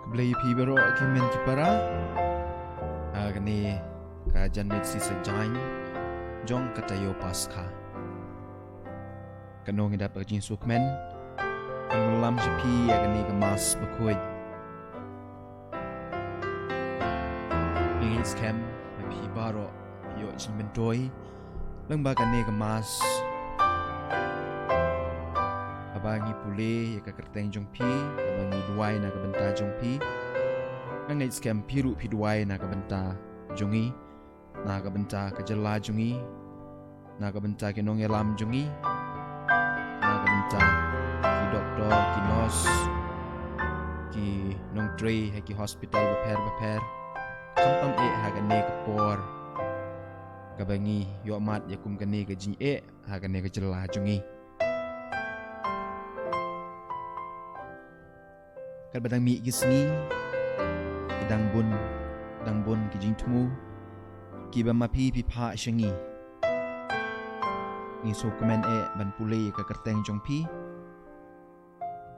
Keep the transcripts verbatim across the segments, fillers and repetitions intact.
Blei phi baroh ki hynmen ki para. Ha kane ka janmiet shisha jaiñ jong ka taïew Paskha. Kano ngi dap ka jingsngewkmen ban ïalam sha phi ïa kane ka Mass bakhuid. Ngi ngeit skhem ba phi baroh phi ïoh jingmyntoi lyngba kane ka Mass. Haba ngi pule ïa ka kyrteng jong phi, haba ngi duwai na ka bynta jong phi, nga ngeit skhem phi ruh phi duwai na ka bynta jong ngi, na ka bynta ka jylla jong ngi, na ka bynta ki nongïalam jong ngi, na ka bynta ki doktor, ki nurse, ki nongtrei ha ki hospital bapher bapher. Khamtam eh ha kane ka por kaba ngi ïoh mad ïa kum kane ka jingeh ha kane ka jylla jong ngi. Katba dang mih ki sngi, ki dang bun, dang bun ki jingthmu kiba ma phi phi phah sha ngi. Ngi sngewkmen eh ban pule ïa ka kyrteng jong phi.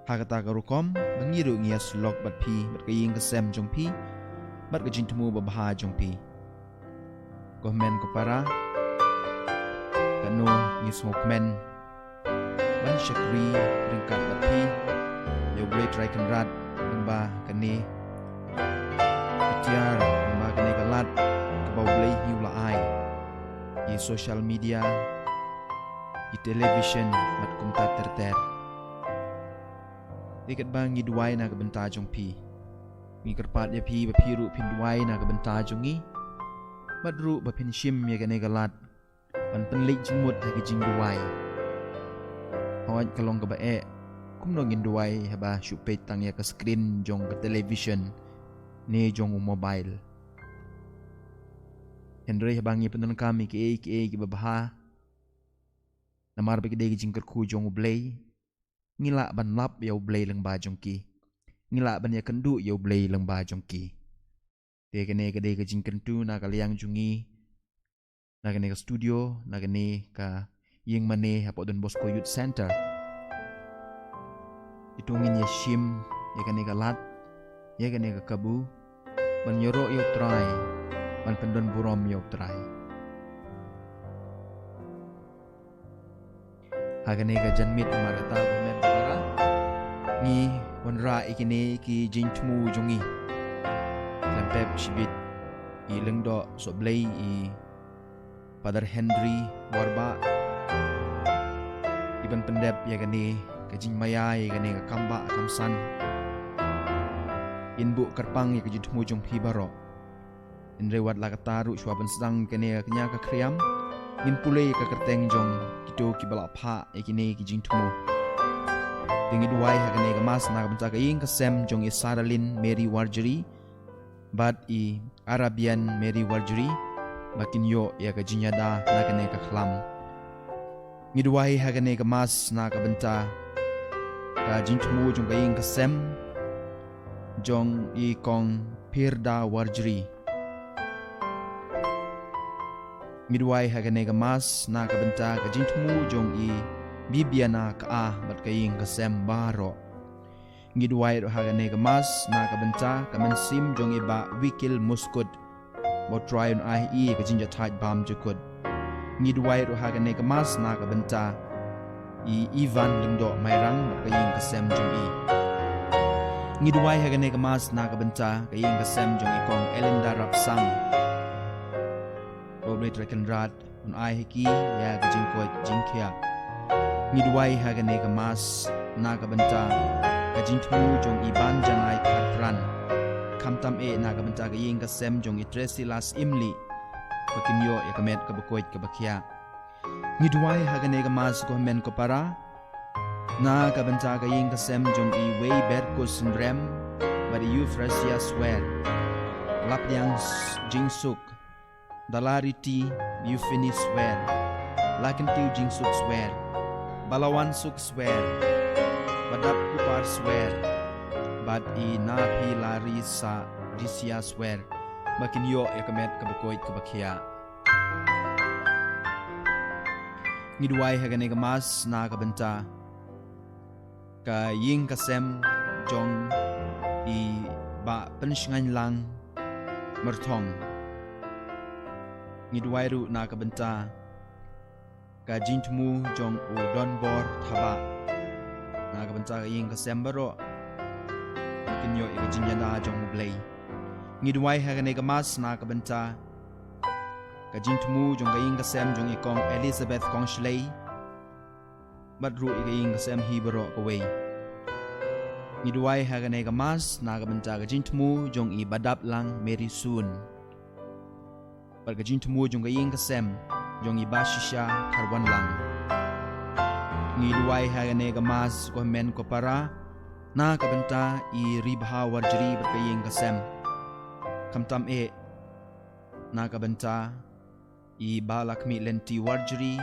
Ha kata ka rukom ba ngi ruh ngi ïasyllok bad phi, bad ka ïing ka sem jong phi, bad ka jingthmu babha jong phi. Ko hynmen ko para, kano ngi sngewkmen ban shakri ryngkat bad phi ïa U Blei Trai Kynrad lyngba kane ka tiar, lyngba kane ka lad kaba U Blei hi u la ai. Ïa social media, ïa television bad kumta ter ter. Te katba ngi duwai na ka bynta jong phi, ngi kyrpad ïa phi ba phi ruh phin duwai na ka bynta jong ngi, bad ruh ba phin shim ïa kane ka lad ban pynleit jingmut ha ki jingduwai. Hooid, ka long kaba eh kumno ngin duwai haba shu peit tang ïa ka screen jong ka television ne jong u mobile. Hynrei haba ngi pyndonkam ïa kiei kiei kiba bha namar ba ki dei ki jingkyrkhu jong U Blei, ngi lah ban lap ïa U Blei lyngba jong ki. Ngi lah ban ïakynduh ïa U Blei lyngba jong ki. Te kane ka dei ka jingkyntu na ka liang jong ngi, na kane ka studio, na kane ka ïing mane hapoh Don Bosco Youth Center. Ito ngin ïa shim ïa kane ka lad, ïa kane ka kabu, ban ïaroh ïa U Trai, ban pyndon burom ïa U Trai. Ha kane ka janmiet namar kata, ko hynmen ko para, ngi wanrah ïa kine ki jingthmu jong ngi. Khlem pep shibit i Lyngdoh Sohblei, i Father Henry Warbah, i ban pyndep ïa kane ka jingmaïa, ïa kane ka kambah kamsan. In buh kyrpang ïa ka jingthmu jong phi baroh. Hynrei wat la katta ruh, shuwa ban sdang kane ka kñia ka khriam, ngin pule ïa ka kyrteng jong kito kiba la phah ïa kine ki jingthmu. Te ngi duwai ha kane ka Mass na ka bynta ka ïing ka sem jong i Saralin Mary Warjri bad i Arabian Mary Warjri, ba kin ïoh ïa ka jingïada na kane ka khlam. Ngi duwai ha kane ka Mass na ka bynta ka jingthmu jong ka ïing ka sem jong i Kong Pirda Warjri. Ngi duwai ha kane ka Mass na ka bynta ka jingthmu jong i Bibiana Kah bad ka ïing ka sem baroh. Ngi duwai ruh ha kane ka Mass na ka bynta ka mynsiem jong i Bah Wikil Muskut, ba U Trai un ai ha i ka jingjahthait bymjukut. Ngi duwai ruh ha kane ka Mass na ka bynta i Ivan Lyngdoh Mairang bad ka ïing ka sem jong i. Ngi duwai ha kane ka Mass na ka bynta ka ïing ka sem jong i Kong Elinda Rapsang, ba U Blei Trai Kynrad un ai ha ki ïa ka jingkoit jingkhiah. Ngi duwai ha kane ka Mass na ka bynta ka jingthmu jong i Ban Janai Kharpran, khamtam eh na ka bynta ka ïing ka sem jong i Tresilas Imli, ba kin ïoh ïa ka met kaba koit kaba khiah. Ngi duwai ha kane ka Mass, ko hynmen ko para, na ka bynta ka ïing ka sem jong i Wei Berkus Synrem bad i Euphrasia Swer, Lapdiang Jingsuk, Dalariti Euphini Swer, Lakyntiu Jingsuk Swer, Balawan Suk Swer, Badap Kupar Swer, bad i Napi Larisa Disia Swer, ba kin ïoh ïa ka met kaba koit kaba khiah. Ngi duwai ha kane ka Mass na ka bynta ka ïing ka sem jong i Bah Pynshngaiñlang Myrthong. Ngi duwai ruh na ka bynta ka jingthmu jong u Donbor Thabah na ka bynta ka ïing ka sem baroh, ba kin ïoh ïa ka jingïada jong U Blei. Ngi duwai ha kane ka Mass na ka bynta ka jingthmu jong ka ïing ka sem jong i Kong Elizabeth Kongshlei, bad ruh ïa ka ïing ka sem hi baroh kawei. Ngi duwai ha kane ka Mass na ka bynta ka jingthmu jong i Badaplang Mary Sun, bad ka jingthmu jong ka ïing ka sem jong i Bashisha Kharwanlang. Ngi duwai ha kane ka Mass ko hynmen ko para na ka bynta i Ribha Warjri bad ka ïing ka sem. Khamtam eh na ka bynta i Balakmi Lenti Warjri,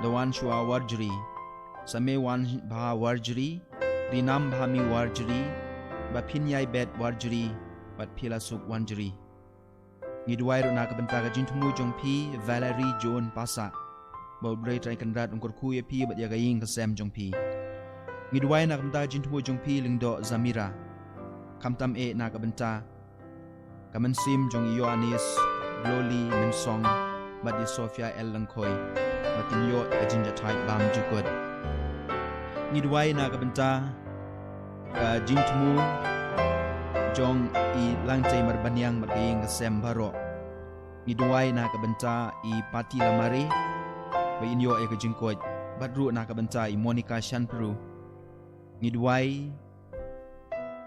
Dawan Shua Warjri, Same Wan Bha Warjri, Rinam Bhami Warjri, Baphinyai Bet Warjri, bad Philasuk Warjri. Ngi duwai ruh na ka bynta ka jingthmu jong phi Valerie John Pasa, ba U Blei Trai Kynrad un kyrkhu ïa phi bad ïa ka ïing ka sem jong phi. Ngi duwai na ka bynta ka jingthmu jong phi Lyngdoh Zamira. Khamtam eh na ka bynta ka mynsiem jong i Ïoannis Bloli Mynsong bad i Sophia L Lyngkhoi, ba kin ïoh ka jingjahthait bymjukut. Ngi duwai na ka bynta ka jingthmu jong i Langtei Marbaniang bad ka ïing ka sem baroh. Ngi duwai na ka bynta i Pati Lamare, ba in ïoh ïa ka jingkoit, bad ruh na ka bynta i Monica Shanpru. Ngi duwai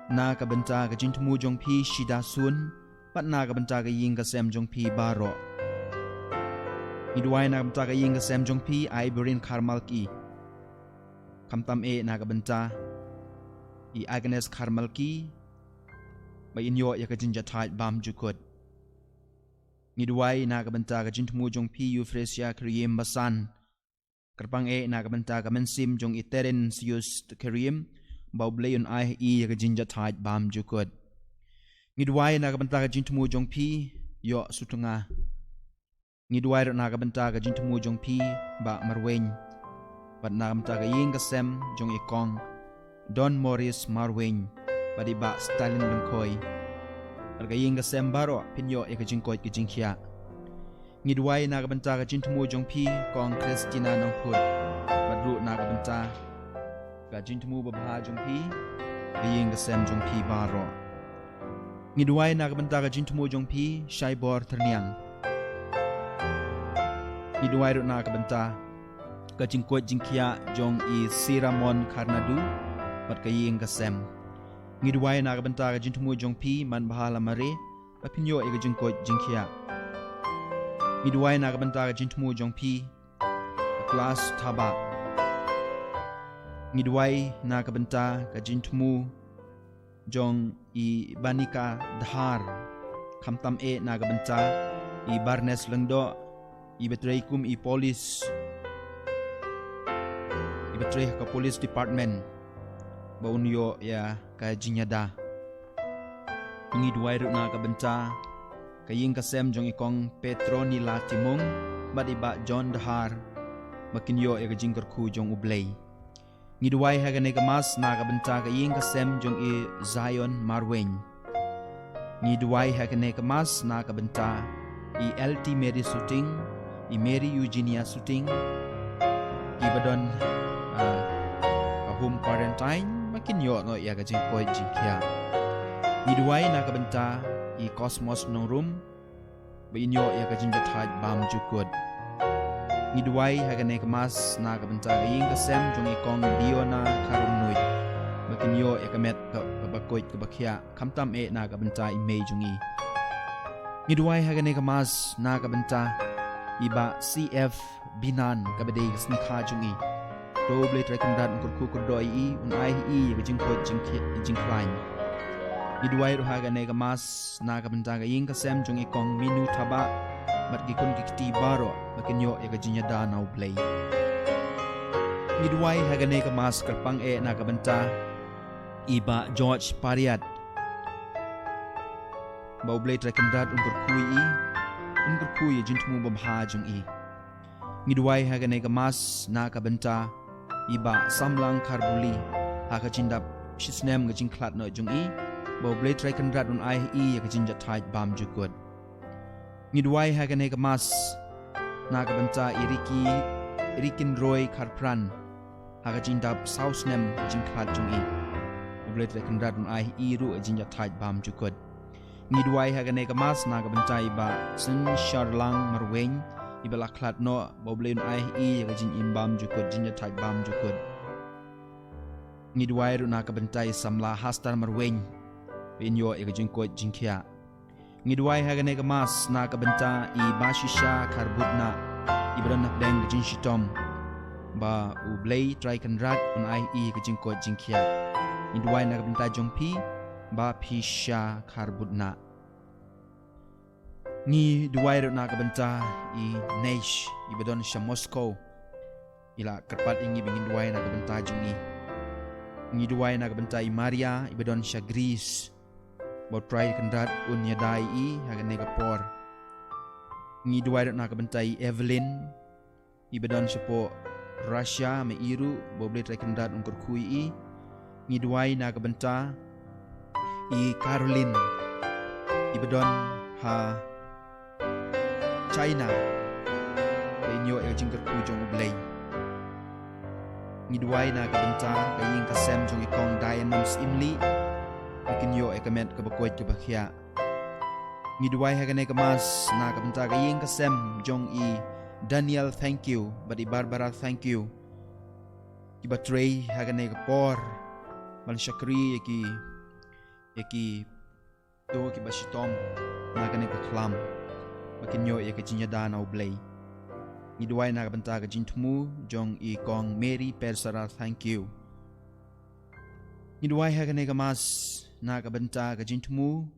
na ka bynta ka jingthmu jong phi Shida Sun, bad na ka bynta ka ïing ka sem jong phi baroh. Ngi duwai na ka bynta ka ïing ka sem jong phi Iberin Kharmalki. Khamtam eh na ka bynta i Agnes Kharmalki, ba in ïoh ïa ka jingjahthait bymjukut. Ngi duwai na ka bynta ka jingthmu jong phi Euphrasia Kyriem Basan. Kyrpang eh na ka bynta ka mynsiem jong i Terence Just Kyriem, ba U Blei un ai ha i ïa ka jingjahthait bymjukut. Ngi duwai na ka bynta ka jingthmu jong phi Ïoh Sutnga. Ngi duwai ruh na ka bynta ka jingthmu jong phi Bah Marweiñ, bad na ka bynta ka ïing ka sem jong i Kong Don Morris Marweiñ bad i Bah Stalin Lyngkhoi, bad ka ïing ka sem baroh phin ïoh ïa ka jingkoit ka jingkhiah. Ngi duwai na ka bynta ka jingthmu jong phi Kong Christina Nongphut, bad ruh na ka bynta ka jingthmu babha jong phi, ka ïing ka sem jong phi baroh. Ngi duwai na ka bynta ka jingthmu jong phi Shaibor Tyrniang. Ngi duwai ruh na ka bynta ka jingkoit jingkhiah jong i Siramon Kharnadu bad ka ïing ka sem. Ngi duwai na ka bynta ka jingthmu jong phi Manbha Lamare, ba phin ïoh ïa ka jingkoit jingkhiah. Ngi duwai na ka bynta ka jingthmu jong phi Klas Thabah. Ngi duwai na ka bynta ka jingthmu jong i Banika Dhar. Khamtam eh na ka bynta i Barnes Lyngdoh, i ba trei kum i polis, i ba trei ha ka police department, ba un ïoh ïa ka jingïada. Ngi duwai ruh na ka bynta ka ïing ka sem jong i Kong Petronila Timung bad i Bah John Dhar, ba kin ïoh ïa ka jingkyrkhu jong U Blei. Ngi duwai ha kane ka Mass na ka bynta ka ïing ka sem jong i Zion Marweiñ. Ngi duwai ha kane ka Mass na ka bynta i L T Mary Suting, i Mary Eugenia Suting, ki ba don, ah, ka home quarantine, ba kin ïoh noh ïa ka jingkoit jingkhiah. Ngi duwai na ka bynta i Cosmos Nongrum, ba in ïoh ïa ka jingïathait bymjukut. Ngi duwai ha kane ka Mass na ka bynta ka ïing ka sem jong i Kong Diona Kharumnuid, ba kin ïoh ïa ka met ka, kaba koit kaba khiah, khamtam eh na ka bynta i mei jong i. Ngi duwai ha kane ka Mass na ka bynta i Bah C F Binan, kaba dei ka sngikha jong i. To U Blei Trai Kynrad un kyrkhu kyrdoh ïa i, un ai ha i ïa ka jingkoit jingkhi-, jingkhlaiñ. Ngi duwai ruh ha kane ka Mass na ka bynta ka ïing ka sem jong i Kong Minu Thabah bad ki khun ki kti baroh, ba kin ïoh ïa ka jingïada na U Blei. Ngi duwai ha kane ka Mass kyrpang eh na ka bynta i Bah George Pariat, ba U Blei Trai Kynrad un kyrkhu ïa i, un kyrkhu ïa ka jingthmu babha jong i. Ngi duwai ha kane ka Mass na ka bynta i Bah Samlang Kharbuli, ha ka jingdap shisnem ka jingkhlad noh jong i, ba U Blei Trai Kynrad un ai ha i ïa ka jingjahthait bymjukut. Ngi duwai ha kane ka Mass na ka bynta i Riki, Rikin Roi Kharpran ha ka jingdap saw snem ka jingkhlad jong i. U Blei Trai Kynrad un ai ha i ruh ka jingjahthait bymjukut. Ngi duwai ha kane ka Mass na ka bynta i Bah Syn Sharlang Marwein, i ba la khlad noh, ba U Blei un ai ha i ïa ka jingim bymjukut, jingjahthait bymjukut. Ngi duwai ruh na ka bynta i samla Hastar Marwein, ba in ïoh ïa ka jingkoit jingkhiah. Ngi duwai ha kane ka Mass na ka bynta i Bah Shisha Kharbutna, i ba don hapdeng ka jingshitom, ba U Blei Trai Kynrad un ai ha i ka jingkoit jingkhiah. Ngi duwai na ka bynta jong phi, Bah Shisha Kharbutna. Ngi duwai ruh na ka bynta i Neish, i ba don sha Moscow, i la kyrpad ïa ngi ba ngin duwai na ka bynta jong i. Ngi duwai na ka bynta i Maria, i ba don sha Greece, ba U Trai Kynrad un ïada ïa i ha kane ka por. Ngi duwai ruh na ka bynta i Evelyn, i ba don shapoh Russia, ma i ruh ba U Blei Trai Kynrad un kyrkhu ïa i. Ngi duwai na ka bynta i Caroline, i ba don ha China, ba in ïoh ïa ka jingkyrkhu jong U Blei. Ngi duwai na ka bynta ka ïing ka sem jong i Kong Diamond Syiemlieh, ba kin ïoh ïa ka met kaba koit kaba khiah. Ngi duwai ha kane ka Mass na ka bynta ka ïing ka sem jong i Daniel Thangkhiew bad i Barbara Thangkhiew, ki ba trei ha kane ka por ban shakri ïa ki, ïa kito ki ba shitom na kane ka khlam, ba kin ïoh ïa ka jingïada na U Blei. Ngi duwai na ka bynta ka jingthmu jong i Kong Mary Persara Thangkhiew. Ngi duwai ha kane ka Mass na ka bynta ka jingthmu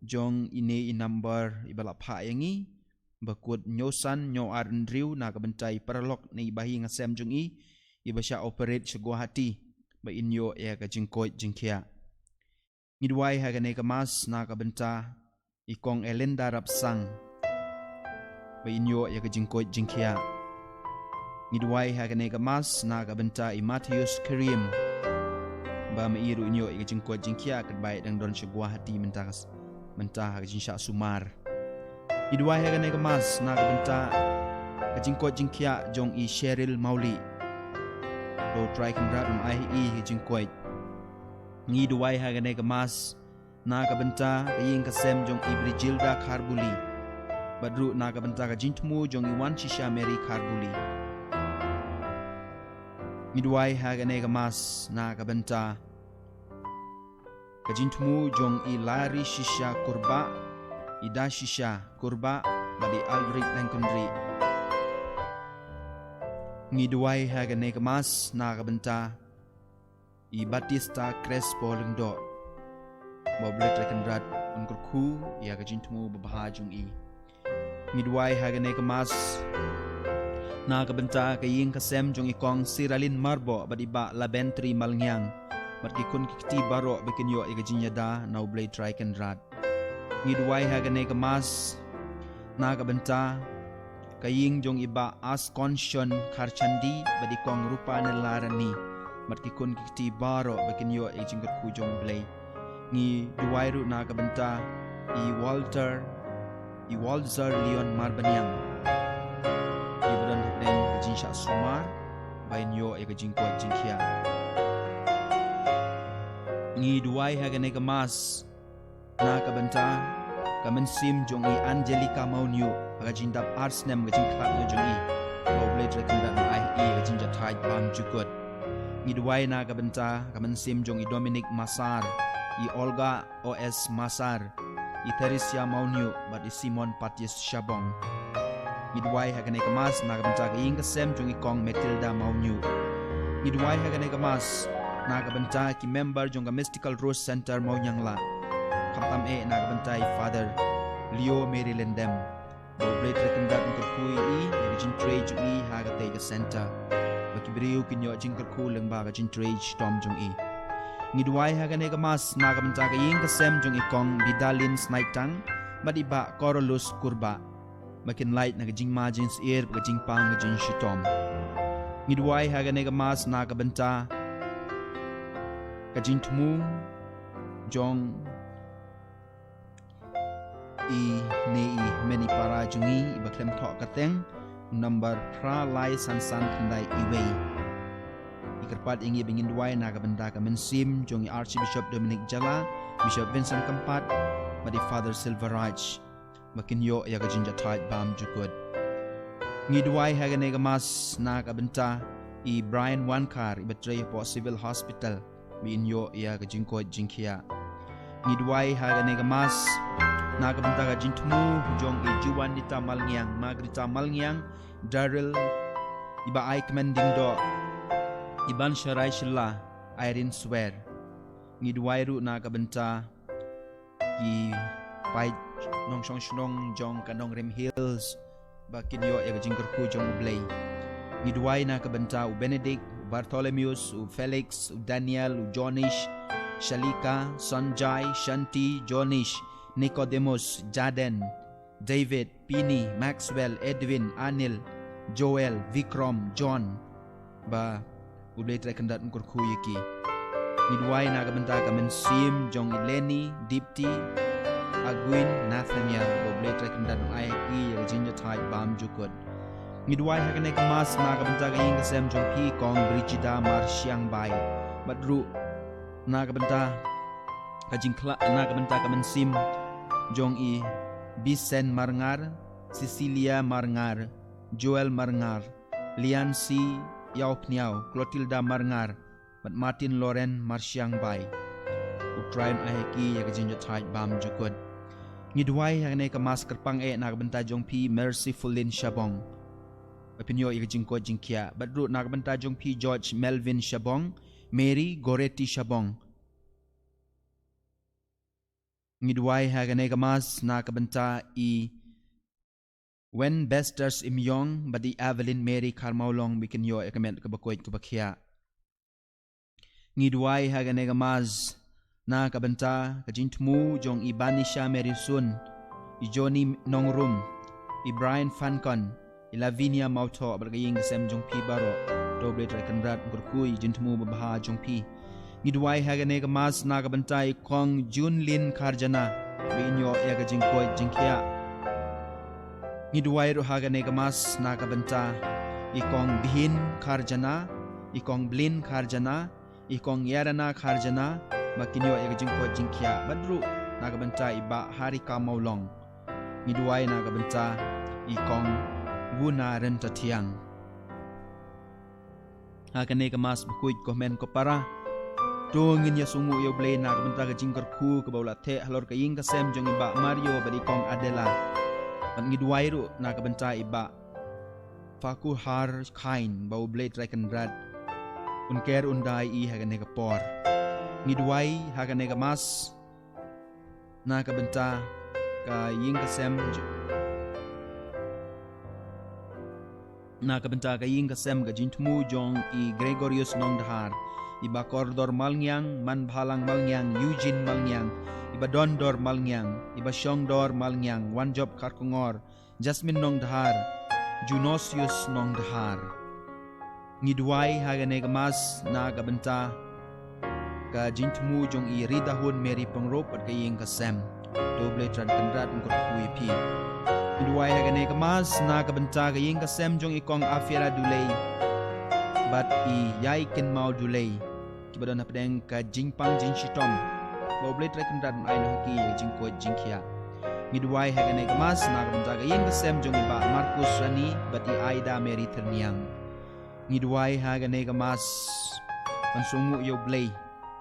jong ine i number i ba la phah ïa ngi, ba kut hynñiew san hynñiew ar hynriew, na ka bynta i paralok ne i bahaïing hasem jong i, i ba shah operate sha Guwahati, ba in ïoh ïa ka jingkoit jingkhiah. Ngi duwai ha kane ka Mass na ka bynta i Kong Elinda Rapsang, ba in ïoh ïa ka jingkoit jingkhiah. Ngi duwai ha kane ka Mass na ka bynta i Matthews Karim, ba ma i ruh in ïoh ïa ka jingkoit jingkhiah, katba i dang don sha Guwahati mynta ka s-, mynta ha ka jingshah sumar. Ngi duwai ha kane ka Mass na ka bynta ka jingkoit jingkhiah jong i Cheryl Mawlieh, ba U Trai Kynrad un ai ha i ka jingkoit. Ngi duwai ha kane ka Mass na ka bynta ka ïing ka sem jong i Brigilda Kharbuli, bad ruh na ka bynta ka jingthmu jong i Wanshisha Mary Kharbuli. Ngi duwai ha kane ka Mass na ka bynta ka jingthmu jong i Larishisha Kurbah, i Dashisha Kurbah, bad i Aldrich Lyngkynrih. Ngi duwai ha kane ka Mass na ka bynta i Batista Crespo Lyngdoh, ba U Blei Trai Kynrad un kyrkhu ïa ka jingthmu babha jong i. Ngi duwai ha kane ka Mass na ka bynta ka ïing ka sem jong i Kong Siralin Marboh bad i Bah Labentri Malngiang, bad ki khun ki kti baroh, ba kin ïoh ïa ka jingïada na U Blei Trai Kynrad. Ngi duwai ha kane ka Mass na ka bynta ka ïing jong i Bah Askonshon Kharchandi bad i Kong Rupa Nelarani, bad ki khun ki kti baroh, ba kin ïoh ïa ka jingkyrkhu jong U Blei. Ngi duwai ruh na ka bynta i Walter, i Walter Leon Marbaniang, i ba don hapdeng ka jingshah sumar, ba in ïoh ïa ka jingkoit jingkhiah. Ngi duwai ha kane ka Mass na ka bynta ka mynsiem jong i Angelica Mawniuh, ha ka jingdap ar snem ka jingkhlad noh jong i, ba U Blei Trai Kynrad un ai ha i ka jingjahthait bymjukut. Ngi duwai na ka bynta ka mynsiem jong i Dominic Masar, i Olga O S Masar, i Theresia Mawniuh, bad i Simon Patis Shabong. Ngi duwai ha kane ka Mass na ka bynta ka ïing ka sem jong i Kong Matilda Mawniuh. Ngi duwai ha kane ka Mass na ka bynta ki member jong ka Mystical Rose Center Mawnianglah, khamtam eh na ka bynta i Father Leo Mary Lyndem, ba U Blei Trai Kynrad un kyrkhu ïa i, ïa ka jingtrei jong i ha katei ka center, ba ki briew kin ïoh jingkyrkhu lyngba ka jingtrei shitom jong i. Ngi duwai ha kane ka Mass na ka bynta ka ïing ka sem jong i Kong Bidalin Snaitang bad i Bah Corolus Kurbah, ba kin lait na ka jingma jingsyier bad ka jingpang ka jingshitom. Ngi duwai ha kane ka Mass na ka bynta ka jingthmu jong i ne i meni para jong i iba khlem thoh kyrteng, number phra lai san san khyndai iwei. I kyrpad ïa ngi ba ngin duwai na ka bynta ka mynsiem jong i Archbishop Dominic Jala, Bishop Vincent Kympat, bad i Father Silveraj, ba kin ïoh ïa ka jingjahthait bam jukut. Ngi duwai ha kane ka mass na ka bynta i Brian Wankhar, iba trei hapoh Civil Hospital, ba in ïoh ïa ka jingkoit jingkhiah. Ngi duwai ha kane ka mass na ka bynta ka jingthmu jong i Juanita Malngiang, Margarita Malngiang, Daryl, iba ai kmen diengdoh, i Bansharai Shylla, Irene Swer. Ngi duwai ruh na ka bynta ki paid nongshong shnong jong ka Nongrim Hills, ba kin ïoh ïa ka jingkyrkhu jong U Blei. Ngi duwai na ka bynta u Benedict, u Bartholomeus, u Felix, u Daniel, u Johnish, Shalika, Sanjay, Shanti, Johnish, Nicodemus, Jaden, David, Pini, Maxwell, Edwin, Anil, Joel, Vikram, John, ba U Blei Trai Kynrad un kyrkhu ïa ki. Ngi duwai na ka bynta ka mynsiem jong i Lenny, Dipti, Agwin, Nathaniel, ba U Blei Trai Kynrad un ai ha ki ïa ka jingjahthait bam jukut. Ngi duwai ha kane ka mass na ka bynta ka ïing ka sem jong phi i Kong Brigida Marshiangbai, bad ruh na ka bynta ka jingkhla-, na ka bynta ka mynsiem jong i Bisen Marngar, Cecilia Marngar, Joel Marngar, Liansi Ïawphniaw, Clotilda Marngar, bad Martin Loren Marshiangbai. U Trai un ai ha ki ïa ka jingjahthait bam jukut. Ngi duwai ha kane ka mass kyrpang eh na ka bynta jong phi Mercyful Lynn Shabong, ba phin ïoh ïa ka jingkoit jingkhiah, bad ruh na ka bynta jong phi George Melvin Shabong, Mary Goretti Shabong. Ngi duwai ha kane ka mass na ka bynta i Wen Besters Imyong bad i Evelyn Mary Kharmawlong, ba kin ïoh ïa ka met kaba koit kaba khiah. Ngi duwai ha kane ka mass na ka bynta ka jingthmu jong i Banisha Mary Sun, i Johnny Nongrum, i Brian Fankon, i Lavinia Mawthoh, bad ka ïing ka sem jong phi baroh. To U Blei Trai Kynrad un kyrkhu ïa ka jingthmu babha jong phi. Ngi duwai ha kane ka mass na ka bynta i Kong Junlin Kharjana, ba in ïoh ïa ka jingkoit jingkhiah. Ngi duwai ruh ha kane ka mass na ka bynta i Kong Bihin Kharjana, i Kong Blin Kharjana, i Kong Yarana Kharjana, ba kin ïoh ïa ka jingkoit jingkhiah, bad ruh na ka bynta i Bah Harika Mawlong. Ngi duwai na ka bynta i Kong Guna Ryntathiang. Ha kane ka mass bakhuid ko hynmen ko para, to ngin ïasngew ïa U Blei na ka bynta ka jingkyrkhu kaba u la theh halor ka ïing ka sem jong i Bah Mario bad i Kong Adela. Bad ngi duwai ruh na ka bynta i Bah Fakuhar Khain, ba U Blei Trai Kynrad un ker un da ïa i ha kane ka por. Ngi duwai ha kane ka mass na ka bynta ka ïing ka sem j-, na ka bynta ka ïing ka sem ka jingthmu jong i Gregorius Nongdhar, i Bah Kordor Malngiang, Manbhalang Malngiang, Eugene Malngiang, i Bah Dondor Malngiang, i Bah Shongdor Malngiang, Wanjop Kharkongor, Jasmine Nongdhar, Junosius Nongdhar. Ngi duwai ha kane ka mass na ka bynta ka jingthmu jong i Ridahun Mary Pyngrope bad ka ïing ka sem. To U Blei Trai Kynrad un kyrkhu ïa phi. Ngi duwai ha kane ka mass na ka bynta ka ïing ka sem jong i Kong Afiera Dulei bad i Ïai Kynmaw Dulei, kiba don hapdeng ka jingpang jingshitom, ba U Blei Trai Kynrad un ai noh ha ki ïa ka jingkoit jingkhiah. Ngi duwai ha kane ka mass na ka bynta ka ïing ka sem jong i Bah Markus Rani bad i Aida Mary Thyrniang. Ngi duwai ha kane ka mass ban sngew ïa U Blei,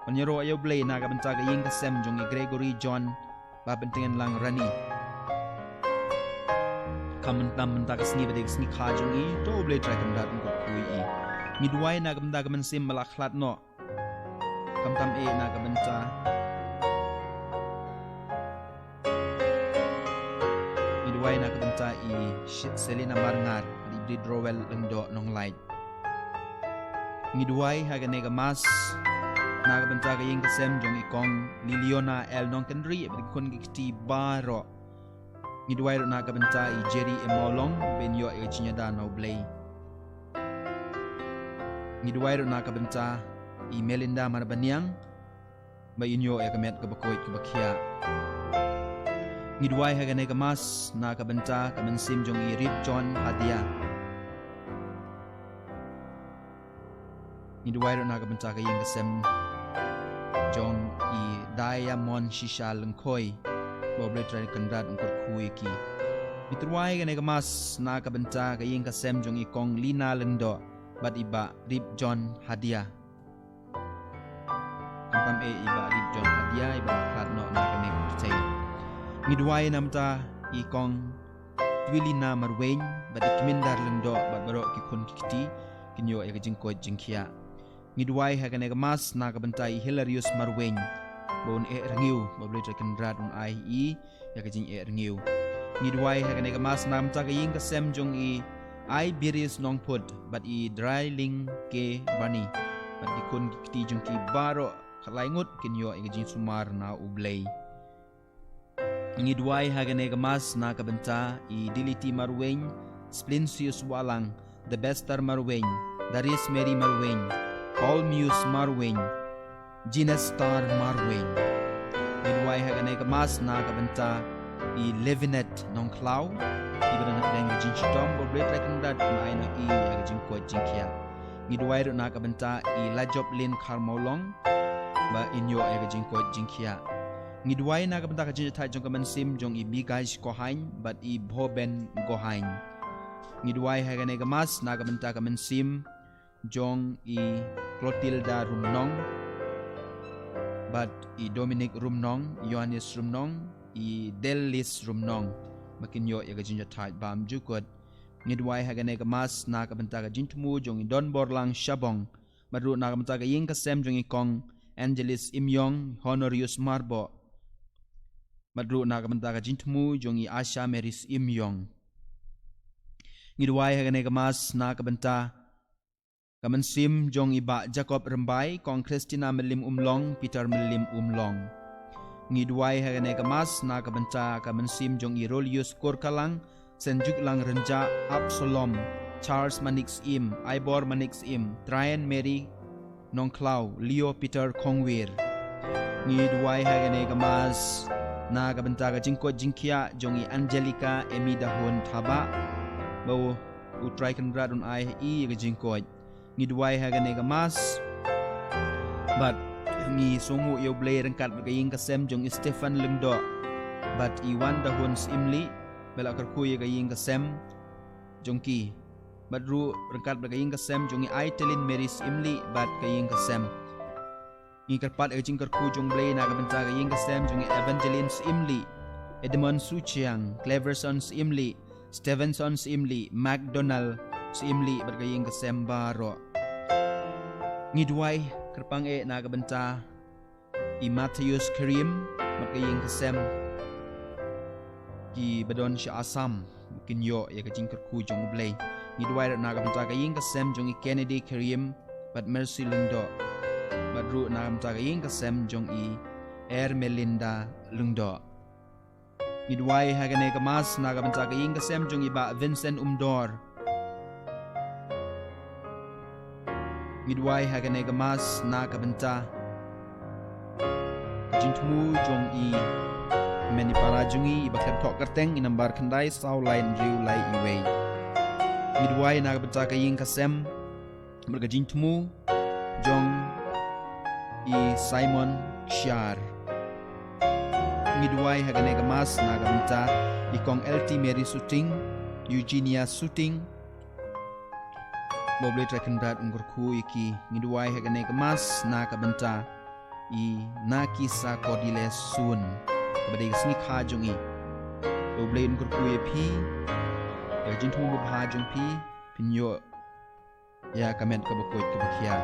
ban ïaroh ïa U Blei na ka bynta ka ïing ka sem jong i Gregory John Bah Pyntngen Lang Rani. Ka mynta, mynta ka sngi ba dei ka sngi kha jong i, to U Blei Trai Kynrad un kyrkhu ïa i. Ngi duwai na ka bynta ka mynsiem ba la khlad noh, khamtam eh na ka bynta, ngi duwai na ka bynta i Sh-, Selina Marngar, i Bri Drowell Lyngdoh Nonglait. Ngi duwai ha kane ka mass na ka bynta ka ïing ka sem jong i Kong Liliona L Nongkynrih bad ki khun ki kti baroh. Ngi duwai ruh na ka bynta i Jerry M Mawlong, ba in ïoh ïa ka jingïada na U Blei. Ngi duwai ruh na ka bynta i Melinda Marbaniang, ba in ïoh ïa ka met kaba koit kaba khiah. Ngi duwai ha kane ka mass na ka bynta ka mynsiem jong i Rip John Hadia. Ngi duwai ruh na ka bynta ka ïing ka sem jong i Diamond Shisha Lyngkhoi, ba U Blei Trai Kynrad un kyrkhu ïa ki. Ngi duwai ha kane ka mass na ka bynta ka ïing ka sem jong i Kong Lina Lyngdoh bad i Bah Rip John Hadia. Khamtam eh i Bah Rip John Hadia, i ba la khlad noh na kane ka pyrthei. Ngi duwai namar i Kong Twilina Marwein bad i Kmindar Lyngdoh bad baroh ki khun ki kti, kin ïoh ïa ka jingkoit jingkhiah. Ngi duwai ha kane ka mass na ka bynta i Hilarius Marwein, ba un eh rngiew, ba U Blei Trai Kynrad un ai i ïa ka jingeh rngiew. Ngi duwai ha kane ka mass na ka bynta ka ïing ka sem jong i Iberius Nongphut bad i Drailing K Bani bad ki khun ki kti jong ki baroh, khatlai ngut kin ïoh ïa ka jingsumar na U Blei. Ngi duwai ha kane ka mass na ka bynta i Diliti Marwein, Splinsius Wahlang, Debester Marwein, Darius Mary Marwein, Paul Muse Marwein, Jinestar Marwein. Ngi duwai ha kane ka mass na ka bynta i Levinet Nongkhlaw, i ba don hapdeng ka jingshitom, ba U Blei Trai Kynrad un ai noh ïa i ïa ka jingkoit jingkhiah. Ngi duwai ruh na ka bynta i Lajoplin Kharmawlong, ba in ïoh ïa ka jingkoit jingkhiah. Ngi duwai na ka bynta ka jingïathait jong ka mynsiem jong i Bigaish Gohain bad i Bhoben Gohain. Ngi duwai ha kane ka mass na ka bynta ka mynsiem jong i Clotilda Rumnong bad i Dominic Rumnong, Ioannis Rumnong, i Dellis Rumnong, ba kin ïoh ïa ka jingïathait bymjukut. Ngi duwai ha kane ka mass na ka bynta ka jingthmu jong i Donborlang Shabong, bad ruh na ka bynta ka ïing ka sem jong i Kong Angelis Imyong, Honorius Marboh, bad ruh na ka bynta ka jingthmu jong i Asha Maris Imyong. Ngi duwai ha kane ka mass na ka bynta ka mynsiem jong i Bah Jacob Rymbai, Kong Christina Mylliem Umlong, Peter Mylliem Umlong. Ngi duwai ha kane ka mass na ka bynta ka mynsiem jong i Rolius Kurkalang, Senjuklang Rynjah, Absalom, Charles Manik Syiem, Ivor Manik Syiem, Traian Mary Nongkhlaw, Leo Peter Khongwir. Ngi duwai ha kane ka mass na ka bynta ka jingkoit jingkhiah jong i Angelica Emi Dahun Thabah, ba U Trai Kynrad un ai ha i ïa ka jingkoit. Ngi duwai ha kane ka mass bad ngi sngewnguh ïa U Blei ryngkat bad ka ïing ka sem jong i Stephen Lyngdoh bad i Wan Dahun Syiemlieh, ba la kyrkhu ïa ka ïing ka sem jong ki, bad ruh ryngkat bad ka ïing ka sem jong i Aitelin Mary Syiemlieh bad ka ïing ka sem. Ngi kyrpad ïa ka jingkyrkhu jong U Blei na ka bynta ka ïing ka sem jong i Evangeline Syiemlieh, Edmund Suchiang, Cleverson Syiemlieh, Stevenson Syiemlieh, McDonald Syiemlieh bad ka ïing ka sem baroh. Ngi duwai kyrpang eh na ka bynta i Mattheus Karim bad ka ïing ka sem, ki ba don sha Assam, ba kin ïoh ïa ka jingkyrkhu jong U Blei. Ngi duwai ruh na ka bynta ka ïing ka sem jong i Kennedy Karim bad Mercy Lyngdoh, bad ruh na ka bynta ka ïing ka sem jong i Ermelinda Lyngdoh. Ngi duwai ha kane ka mass na ka bynta ka ïing ka sem jong i Bah Vincent Umdor. Ngi duwai ha kane ka mass na ka bynta ka jingthmu jong i hynmen i para jong i, i Bah Khlem Thoh Kyrteng, i number khyndai saw lai hynriew lai iwei. Ngi duwai na ka bynta ka ïing ka sem bad ka jingthmu jong i Simon Kshaar. Ngi duwai ha kane ka mass na ka bynta i Kong L T Mary Suting, Eugenia Suting, ba U Blei Trai Kynrad un kyrkhu ïa ki. Ngi duwai ha kane ka mass na ka bynta i Nakisa Cordelia Sun, kaba dei ka sngi kha jong i, ba U Blei un kyrkhu ïa phi, ïa ka jingthmu babha jong phi, phin ïoh ïa ka met kaba koit kaba khiah.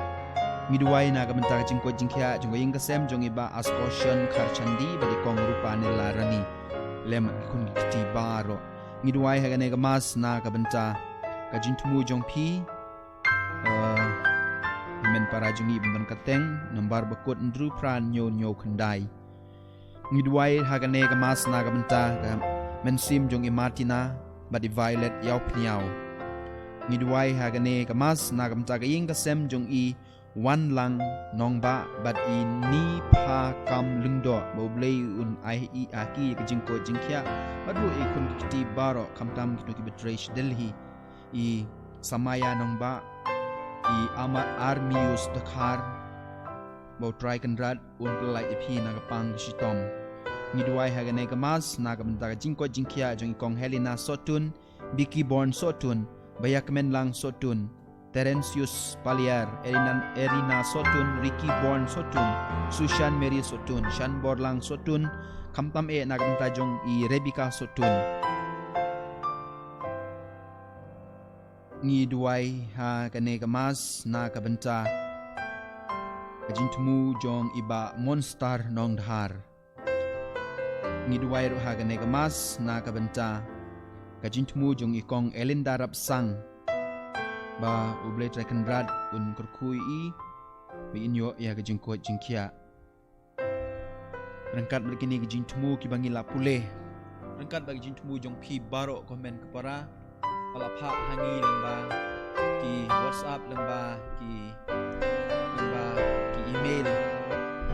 Ngi duwai na ka bynta ka jingkoit jingkhiah jong ka ïing ka sem jong i Bah Askoshon Kharchandi bad i Kong Rupanila Rani, lem bad ki khun ki kti baroh. Ngi duwai ha kane ka mass na ka bynta ka jingthmu jong phi, eh, hynmen para jong i Bymman Kyrteng, number ba kut hynriew phra hynñiew hynñiew khyndai. Ngi duwai ha kane ka mass na ka bynta ka mynsiem jong i Martina bad i Violet Ïawphniaw. Ngi duwai ha kane ka mass na ka bynta ka ïing ka sem jong i Wanlang Nongbah bad i Nipha Kam Lyngdoh, ba U Blei un ai i ha ki ïa ka jingkoit jingkhiah, bad ruh i khun ki kti baroh khamtam kito kiba trei sha Delhi, i Samaya Nongbah, i Ama Armius Dkhar, ba U Trai Kynrad un pyllait ïa phi na ka pang ka shitom. Ngi duwai ha kane ka Mass na ka bynta ka jingkoit jingkhiah jong i Kong Helena Sohtun, Vicky Born Sohtun, Baïakmenlang Sohtun, Terencius Paliar, Erina, Erina Sohtun, Ricky Born Sohtun, Sushan Mary Sohtun, Shanborlang Sohtun, khamtam eh na ka bynta jong i Rebecca Sohtun. Ngi duwai ha kane ka Mass na ka bynta ka jingthmu jong i Bah Monstar Nongdhar. Ngi duwai ruh ha kane ka Mass na ka bynta ka jingthmu jong i Kong Elinda Rapsang, ba U Blei Trai Kynrad un kyrkhu ïa i, ba in ïoh ïa ka jingkoit jingkhiah. Ryngkat bad kine ki jingthmu kiba ngi la pule, ryngkat bad ki jingthmu jong phi baroh ko hynmen ko para, ba la phah ha ngi lyngba ki WhatsApp, lyngba ki, lyngba ki email.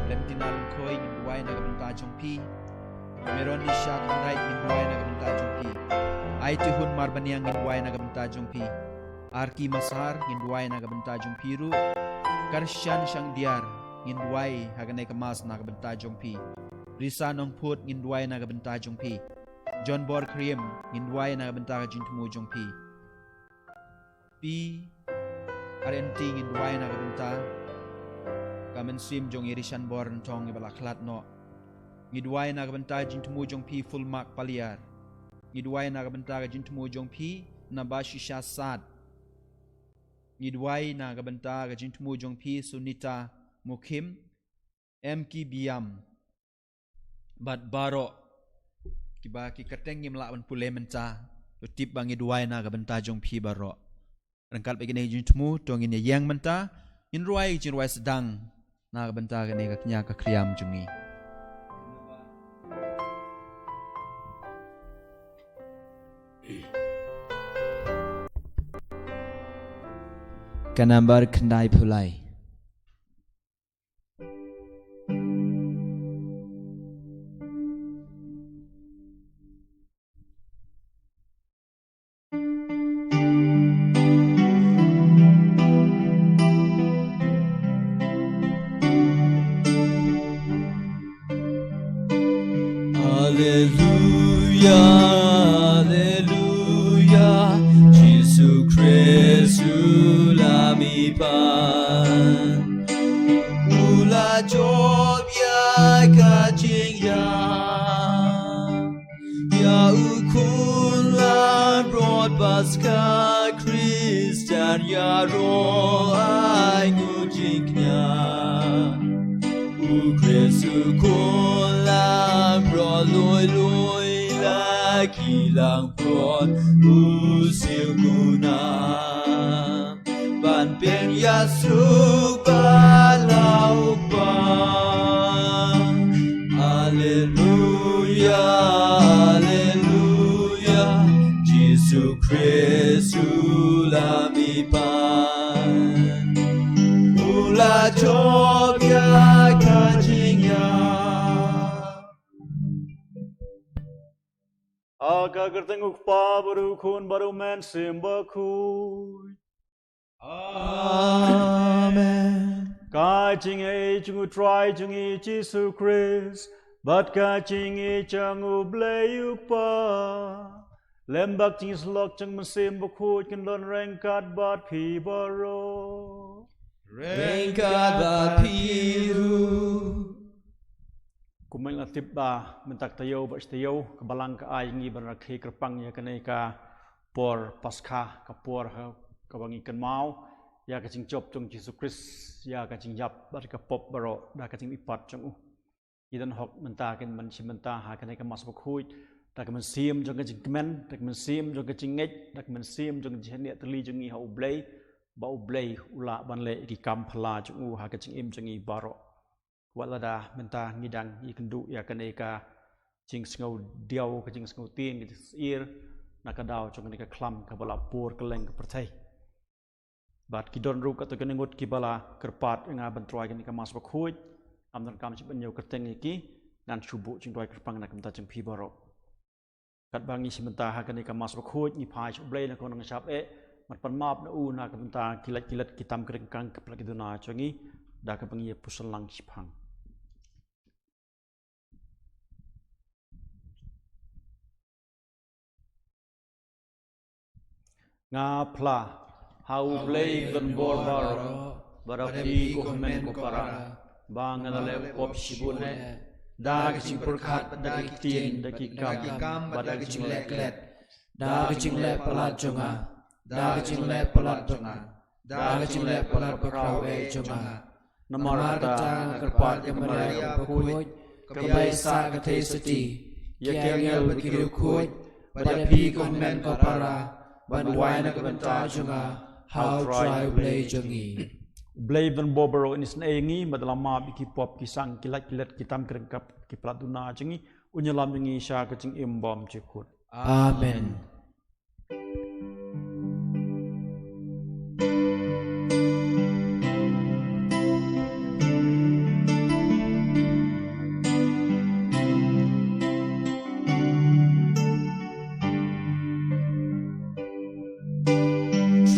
Lemtina Lyngkhoi, ngin duwai na ka bynta jong phi. Meron Nisha Khyndait, ngin duwai na ka bynta jong phi. Aitihun Marbaniang, ngin duwai na ka bynta jong phi. Arki Masar, ngin duwai na ka bynta jong phi ruh. Karshan Shangdiar, ngin duwai ha kane ka Mass na ka bynta jong phi. Risa Nongphut, ngin duwai na ka bynta jong phi. John Bor Khrim, ngin duwai na ka bynta ka jingthmu jong phi. Pi R N T, ngin duwai na ka bynta ka mynsiem jong i Rishan Bor Nongtong iba la khlad noh. Ngi duwai na ka bynta ka jingthmu jong phi Fulmark Paliar. Ngi duwai na ka bynta ka jingthmu jong phi Nabashisha Sad. Ngi duwai na ka bynta ka jingthmu jong phi Sunita Mukhim, M K Biam. Bad baroh kiba ki kyrteng ngim lah ban pule mynta, to tip ba ngi duwai na ka bynta jong phi baroh. Ryngkat bad kine ki jingthmu, to ngin ïa ïeng mynta, ngin rwai ki jingrwai sdang na ka bynta kane ka kñia ka khriam jong ngi. Ka nambar khyndai phew lai. Alleluia, alleluia, Jisu Khrist u la mih pat. U la jop ïa ka jingïap, ïa u khun langbrot Paskha Khristan, ïaroh ai nguh jingkñia. U Khrist u khun langbrot, lui lui la ki langbrot u siew kumne ban pynïasuk bad la u Kpa. Alleluia, alleluia, Jisu Khrist u la mih pat. U la jop ïa ka jingïap. Ha ka kyrteng u Kpa bad u Khun bad u Mynsiem Bakhuid. Amen. Ka jingïeit jong u Trai jong ngi Jisu Khrist bad ka jingïeit jong u Blei u Kpa, lem bad ka jingïasyllok jong u Mynsiem Bakhuid kin don ryngkat bad phi baroh. Ryngkat bad phi ruh. Kumba ngi la tip ba mynta ka taïew bad shi taïew ka Balang ka ai ngi ban rakhe kyrpang ïa kane ka por Paskha, ka por ha kaba ngi kynmaw ïa ka jingjop jong Jisu Khrist, ïa ka jingïap bad ka pop baroh da ka jingmihpat jong u. Ngi don hok mynta kin ban shim bynta ha kane ka Mass Bakhuid da ka mynsiem jong ka jingkmen, da ka mynsiem jong ka jingngeit, da ka mynsiem jong ka jingïaid tylli jong ngi ha u Blei, ba u Blei u lah ban leh ïa ki kam phylla jong u ha ka jingim jong ngi baroh. Wat lada mynta ngi dang ïakynduh ïa kane ka jingsngew diaw, ka jingsngew tieng, ka jingsngew syier na ka daw jong kane ka khlam kaba la pur kylleng ka pyrthei. Bad ki don ruh katto katne ngut kiba la kyrpad ïa nga ban trei ïa kane ka Mass bakhuid. Ngam donkam shibun ban ïoh kyrteng ïa ki, ngan shu buh jingduwai kyrpang na ka bynta jong phi baroh. Katba ngi shim bynta ha kane ka Mass bakhuid, ngi phai sha U Blei na ka nongshap eh, ban pan map na u na ka bynta ki lait ki let, ki tam ki ryngkang, ki pynlait ki duna jong ngi, da kaba ngi ïa pyrshang lang shiphang. Nga phla ha U Blei u donbor baroh, bad ha phi ko hynmen ko para, ba nga la leh pop shibun eh, da ka jingpyrkhat, da ki ktien, da ki kam, bad da ka jingleh klet, da ka jingleh palat jong nga, da ka jingleh palat jong nga, da ka jingleh palat bakhraw eh jong nga. Namar kata nga kyrpad ïa ka Maria bakhuid, kaba ïa sah ka theisotti, ïa ki angel bad ki riewkhuid, bad ïa phi ko hynmen ko para, ban duwai na ka bynta jong nga ha U Trai U Blei jong ngi. U Blei u donbor baroh un isynei ïa ngi, bad un ïalam ïa ki pop, ki sang, ki lait ki let, ki tam ki ryngkang, ki pynlait duna jong ngi, un ïalam ïa ngi sha ka jingim bymjukut. Amen.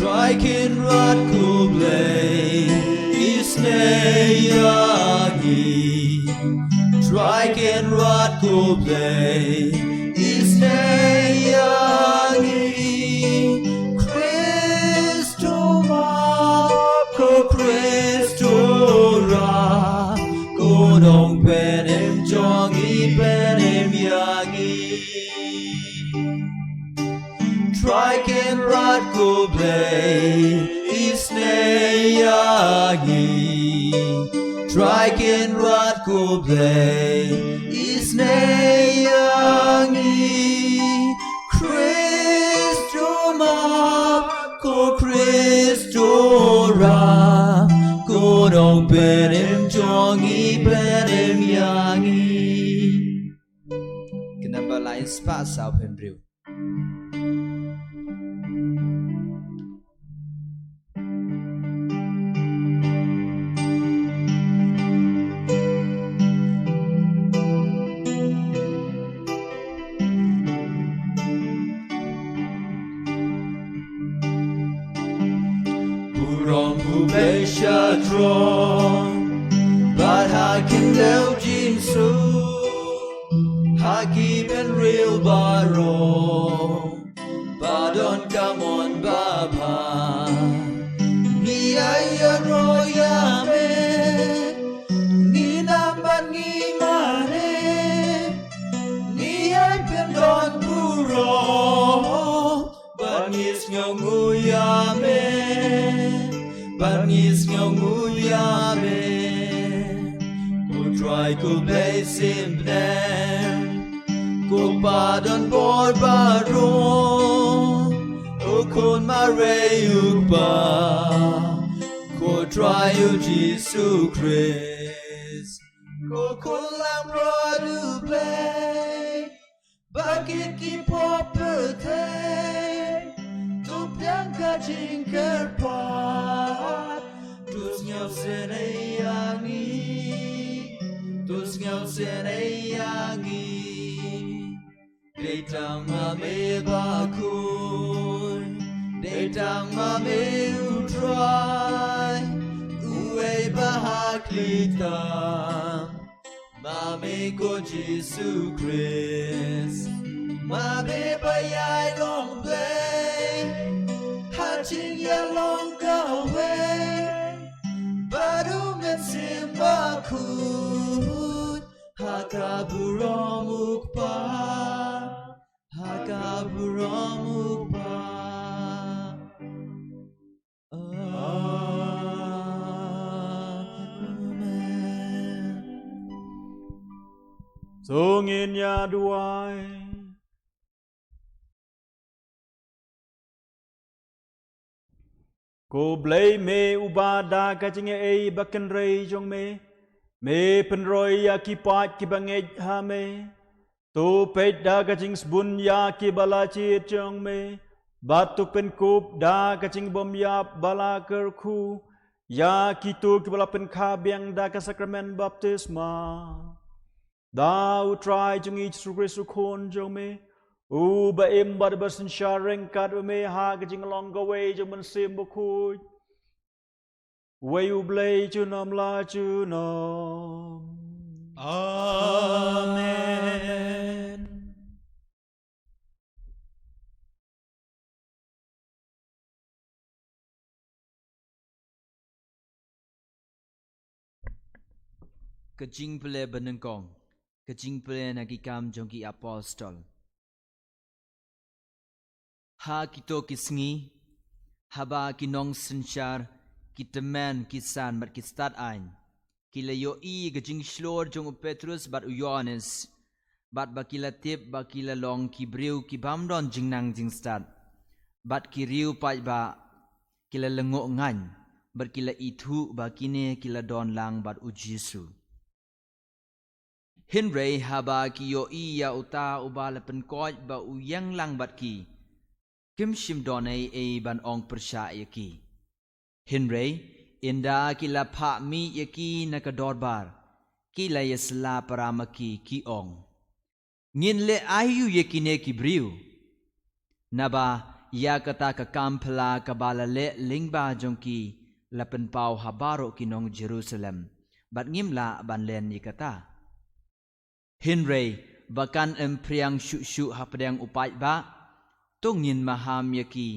Trai Kynrad ko Blei, isynei ïa ngi. Trai Kynrad ko Blei, isynei ïa ngi. Khrist u Map, ko Khrist u Rah, ko Nongpynim jong ngi, pynim ïa ngi. Trai Kynrad ko Blei, isynei ïa ngi. Trai Kynrad ko Blei, isynei ïa ngi. Khrist u Map, ko Khrist u Rah, ko Nongpynim jong ngi, pynim ïa ngi. Ka number lai spah saw phew hynriew. Burom U Blei sha throne, bad ha khyndew jingsuk, ha ki bynriew baroh ba don ka mon babha. Ngi ai ïaroh ïa me, ngi nam bad ngi mane, ngi ai pyndon burom, ba ngi sngewnguh ïa me, ba ngi sngewnguh ïa me. Ko Trai ko Blei sim bneng, ko Pa donbor baroh, ko Khun marwei u Kpa, ko Trai U Jisu Khrist, ko Khun langbrot U Blei, ba kit ki pop pyrthei, to pdiang ka jingkyrpad, to sngewsynei ïa ngi, to sngewsynei ïa ngi. Dei tang ma me bakhuid, dei tang ma me U Trai, uwei ba ha khlieh tam. Ma me ko Jisu Khrist, ma me ba ïai long Blei, ha jingïalong kawei bad U Mynsiem Bakhuid, ha ka burom U Kpa, ha ka burom U Kpa. Amen. To ngin ïa duwai. Ko Blei me uba da ka jingaiei bakynrei jong me, me pynroi ïa ki paid kiba ngeit ha me. To peit da ka jingsbun ïa kiba la jied jong me, Bad to pynkup da ka jingbymïap ba la kyrkhu ïa kito kiba la pynkha biang da ka sakramen baptisma. Da U Trai jong ngi Jisu Khrist U Khun jong me, uba im bad ba synshar ryngkat bad me ha ka jinglong kawei jong U Mynsiem Bakhuid, uwei U Blei junom la junom. Amen. Ka jingpule banyngkong, ka jingpule na Ki Kam jong ki Apostol. Ha kito ki sngi, haba ki nongsynshar, ki tymmen, ki san bad ki stad aiñ, ki la ïohi ka jingshlur jong u Petrus bad u Ïoannis, bad ba ki la tip ba ki la long ki briew ki bym don jingnang jingstad, bad ki riew paidbah, ki la lyngngoh ngaiñ, bad ki la ithuh ba kine ki la don lang bad U Jisu. Hynrei haba ki ïohi ïa uta uba la pynkoit ba u ïeng lang bad ki, kim shym don ei ei ban ong pyrshah ïa ki. Hynrei ynda ki la phah mih ïa ki na ka dorbar, ki la ïasylla para ma ki, ki ong, ngin leh aïu ïa kine ki briew? Naba ïa kata ka kam phylla kaba la leh lyngba jong ki la pynpaw ha baroh ki nong Jerusalem, bad ngim lah ban len ïa kata. Hynrei ba kan ym phriang shuh shuh hapdeng u paidbah, to ngin maham ïa ki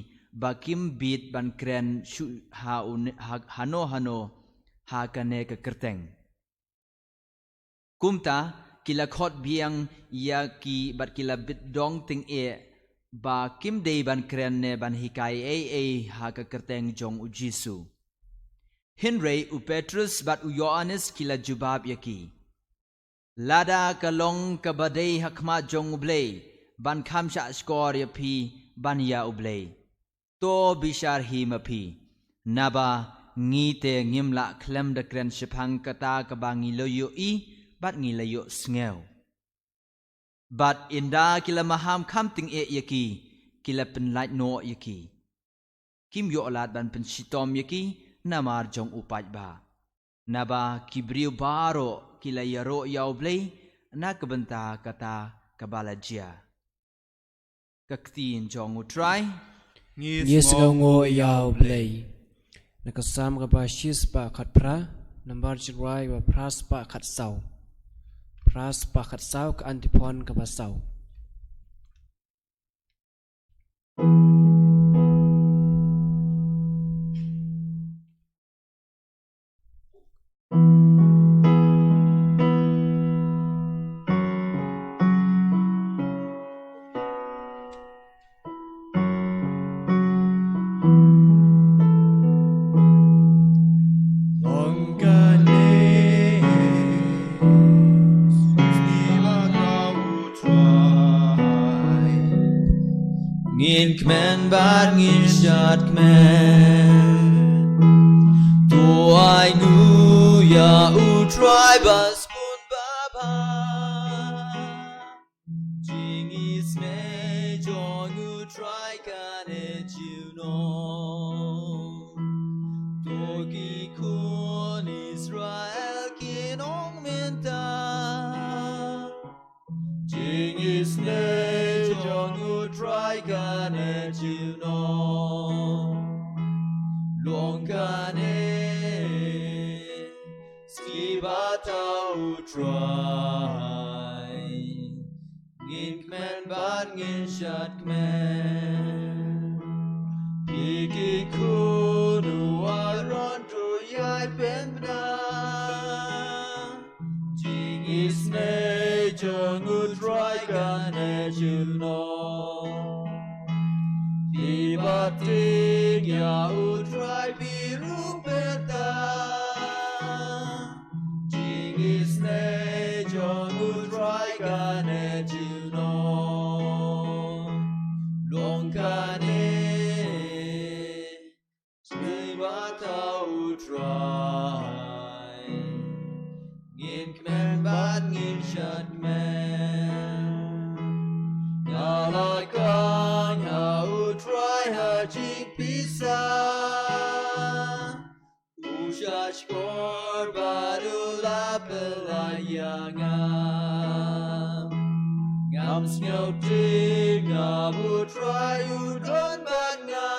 ba kim bit ban kren shuh ha u, ha, hano hano ha kane ka kyrteng. Kumta ki la khot biang ïa ki bad ki la bit dong tyngeh ba kim dei ban kren ne ban hikai ei ei ha ka kyrteng jong U Jisu. Hynrei u Petrus bad u Ïoannis ki la jubab ïa ki, lada ka long kaba dei ha khmat jong U Blei ban kham shah shkor ïa phi ban ïa U Blei, to bishar hi ma phi, naba ngi te ngim lah khlem da kren shaphang kata kaba ngi la ïohi bad ngi la ïohsngew. Bad ynda ki la maham kham tyngeh ïa ki, ki la pynlait noh ïa ki. Kim ïoh lad ban pynshitom ïa ki namar jong u paidbah. Naba ki briew baroh ki la ïaroh ïa U Blei na ka bynta kata kaba la jia. Ka ktien jong U Trai. Ngi sngewnguh ïa U Blei. Na ka Salm kaba shispah khatphra, nambar jingrwai ba phra spah khatsaw. Phra spah khatsaw, ka antiphon kaba saw. Ngin kmen bad ngin shad kmen. To ai nguh ïa U Trai ba sbun babha. Jingisynei jong U Trai kane junom. To ki khun Israel kin ong mynta. Jingisynei jong U Trai kane junom. Long kane sngi ba thaw U Trai. Ngin kmen bad ngin shad kmen. Phi ki khun u Aron to ïai pynbna. Jingisynei jong U Trai kane junom. Phi batai ïa U Trai phi ruh pyrta. Jingisynei jong U Trai kane junom. Long kane sngi ba thaw U Trai. Ngin kmen bad ngin shad kmen. Nga la kren ha U Trai Shkor bad u la pynlait ïa nga. Ngam sngewthuh ïa u Trai u don bad nga.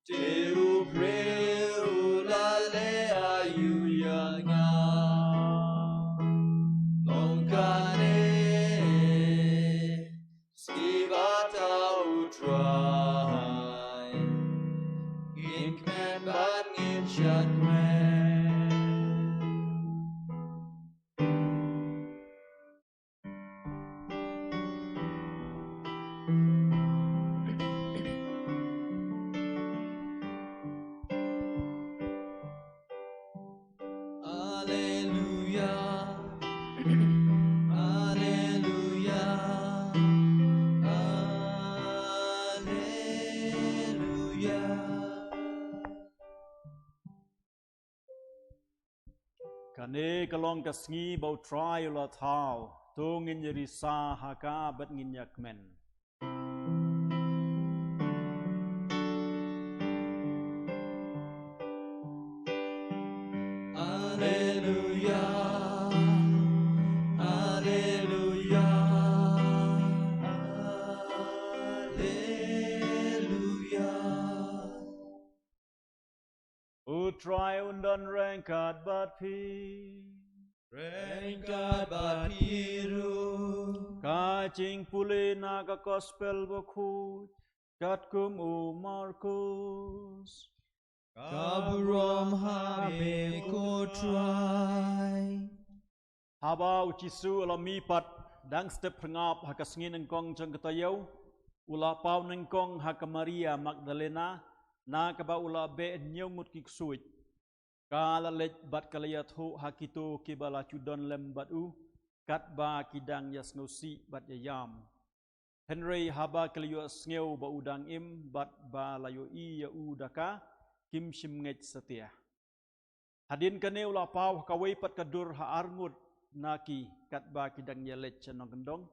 Te u briew u la leh aïu ïa nga. Long kane. Sngi bad u Trai, ngin kmen bad ngin shad kmen. Alleluia, alleluia, alleluia. Kane ka long ka sngi ba u Trai u la thaw, to ngin ïa risa ha ka bad ngin ïa kmen. Alleluia, alleluia, alleluia. U Trai un don ryngkat bad phi. Ryngkat bad phi ruh. Ka jingpule na ka Gospel bakhuid katkum u Markus. Ka burom ha me ko Trai. Haba u Jisu u la mihpat, dang step phyrngap ha ka sngi nyngkong jong ka taïew, u la paw nyngkong ha ka Maria Magdalena, na kaba u la beh hynñiew ngut ki ksuid. Ka la leit bad ka la ïathuh ha kito kiba la ju don lem bad u, katba ki dang ïa sngewsih bad ïa ïam. Hynrei haba ki la ïohsngew ba u dang im bad ba la ïohi ïa u da ka, kim shym ngeit satia. Hadien kane u la paw ha kawei pat ka dur ha arngut na ki katba ki dang ïaleit sha nongkyndong.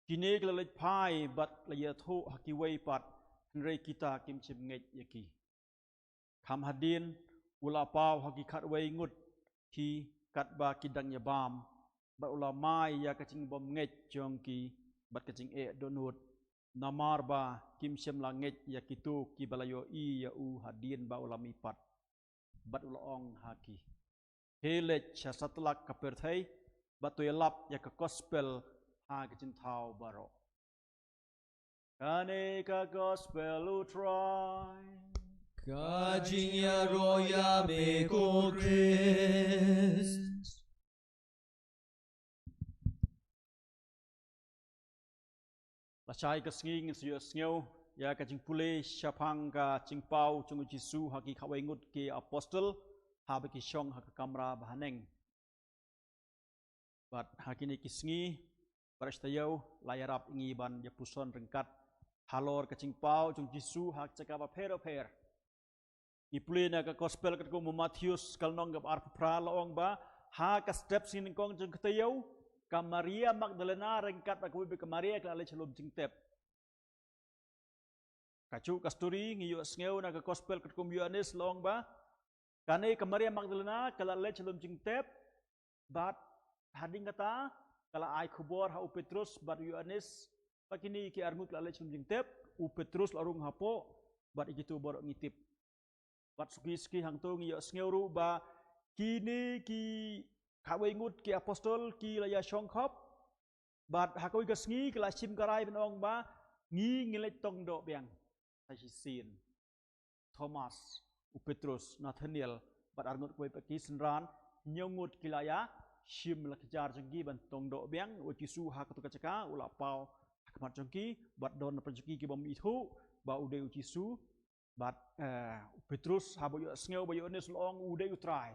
Kine ki la leit phai bad la ïathuh ha kiwei pat, hynrei kita kim shym ngeit ïa ki. Kham hadien u la paw ha ki khatwei ngut ki katba ki dang ïabam, bad u la mai ïa ka jingbymngeit jong ki bad ka jingeh dohnud, namar ba kim shym la ngeit ïa kito kiba la ïohi ïa u hadien ba u la mihpat. Bad u la ong ha ki, hei leit sha satlak ka pyrthei bad to ïalap ïa ka Gospel ha ki jingthaw baroh. Kane ka Gospel u Trai. Ka jingïaroh ïa me ko Khrist. Lashai ka sngi ngin sa ïohsngew ïa ka jingpule shaphang ka jingpaw jong u Jisu ha ki khatwei ngut ki apostol, haba ki shong ha ka kamra bahaneng. Bad ha kine ki sngi, baroh shi taïew la ïarap ïa ngi ban ïa puson ryngkat halor ka jingpaw jong u Jisu ha ka jaka bapher bapher. Ngi pule na ka Gospel katkum u Mathaios ka lynnong kaba arphew phra, la ong ba ha ka step sngi nyngkong jong ka taïew, ka Maria Magdalena ryngkat bad kawei pat ka Maria ka la leit sha lum jingtep. Kajuh ka story ngi ïohsngew na ka Gospel katkum u Ïoannis, la ong ba kane ka Maria Magdalena ka la leit sha lum jingtep, bad hadien kata ka la ai khubor ha u Petrus bad u Ïoannis ba kine ki arngut ki la leit sha lum jingtep. U Petrus la rung hapoh, bad ïa kito baroh ngi tip. Bad suki suki hangto ngi ïohsngew ruh ba kine ki khatwei ngut ki apostol ki la ïashongkhop. Bad ha kawei ka sngi ki la shim ka rai ban ong ba ngi ngin leit tong doh biang. Sa shisien Thomas, u Petrus, Nathaniel bad arngut kawei pat ki synran, hynñiew ngut ki la ïashim la ki jar jong ki ban tong doh biang ïa u Jisu ha kato ka jaka. U la paw ha khmat jong ki, bad don na pdeng jong ki ki bym ithuh ba u dei u Jisu. Bad, eh, u Petrus, haba u ïohsngew ba u Ïoannis u la ong u dei u Trai,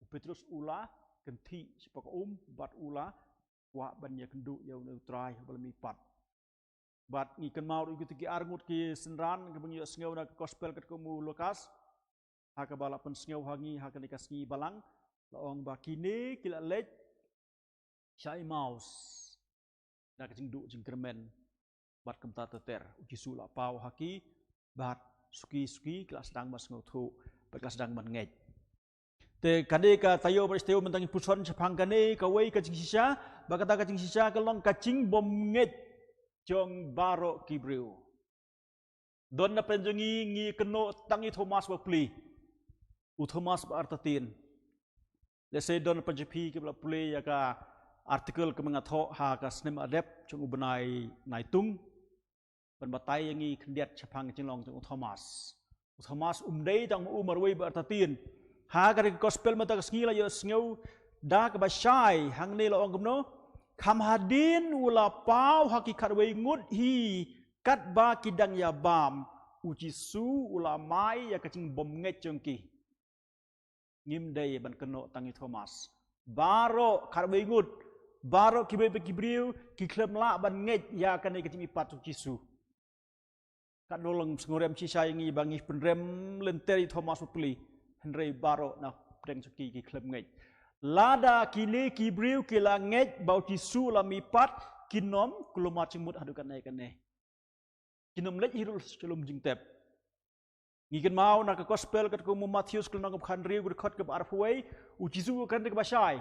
u Petrus u la kynthih shapoh ka um bad u la kwah ban ïakynduh ïa une u Trai uba la mihpat. Bad ngi kynmaw ruh ïa kito ki arngut ki synran kiba ngi ïohsngew na ka Gospel katkum u Lukas, ha kaba la pynsngew ha ngi ha kane ka sngi Balang, la ong ba kine ki la leit sha Emmaus na ka jingduh jingkyrmen. Bad kumta ter ter u Jisu u la paw ha ki, bad suki suki ki la sdang ban sngewthuh. bad ka la sdang ban ngeit. Te kane ka taïew bad shi taïew mynta ngi puson shaphang kane kawei ka jingshisha, bad kata ka jingshisha ka long ka jingbymngeit jong baroh ki briew. Don na pdeng jong ngi ngi kynnoh tang ïa u Thomas ba plie. U Thomas ba artatien. Lehse don na pdeng jong phi kiba la pule ïa ka article kaba nga thoh ha ka snem ba la dep jong u bnai Naitung. Ban batai ïa ngi khyndiat shaphang ka jinglong jong u Thomas. U Thomas um dei tang ma u marwei ba artatien. Ha kane ka gospel mynta ka sngi la ïohsngew da kaba shai hangne la ong kumno. Kham hadien u la paw ha ki khatwei ngut hi katba ki dang ïa bam. U Jisu u la mai ïa ka jingbymngeit jong ki. Ngim dei ban kynnoh tang ïa u Thomas. Baroh khatwei ngut, baroh kiwei pat ki briew ki khlem lah ban ngeit ïa kane ka jingmihpat u Jisu. Katno long sngewrem shisha ïa ngi ba ngi pynrem lynter ïa u Thomas ba plie. Hynrei baroh na pdeng jong ki ki khlem ngeit. Lada kine ki briew ki la ngeit ba u Jisu u la mihpat, kin ym kulmar jingmut haduh katne katne. Kin ym leit hi ruh sha lum jingtep. Ngi kynmaw na ka gospel katkum u Mathaios ka lynnong kaba khathynriew ka dkhot kaba arphew wei, u Jisu u kren da kaba shai.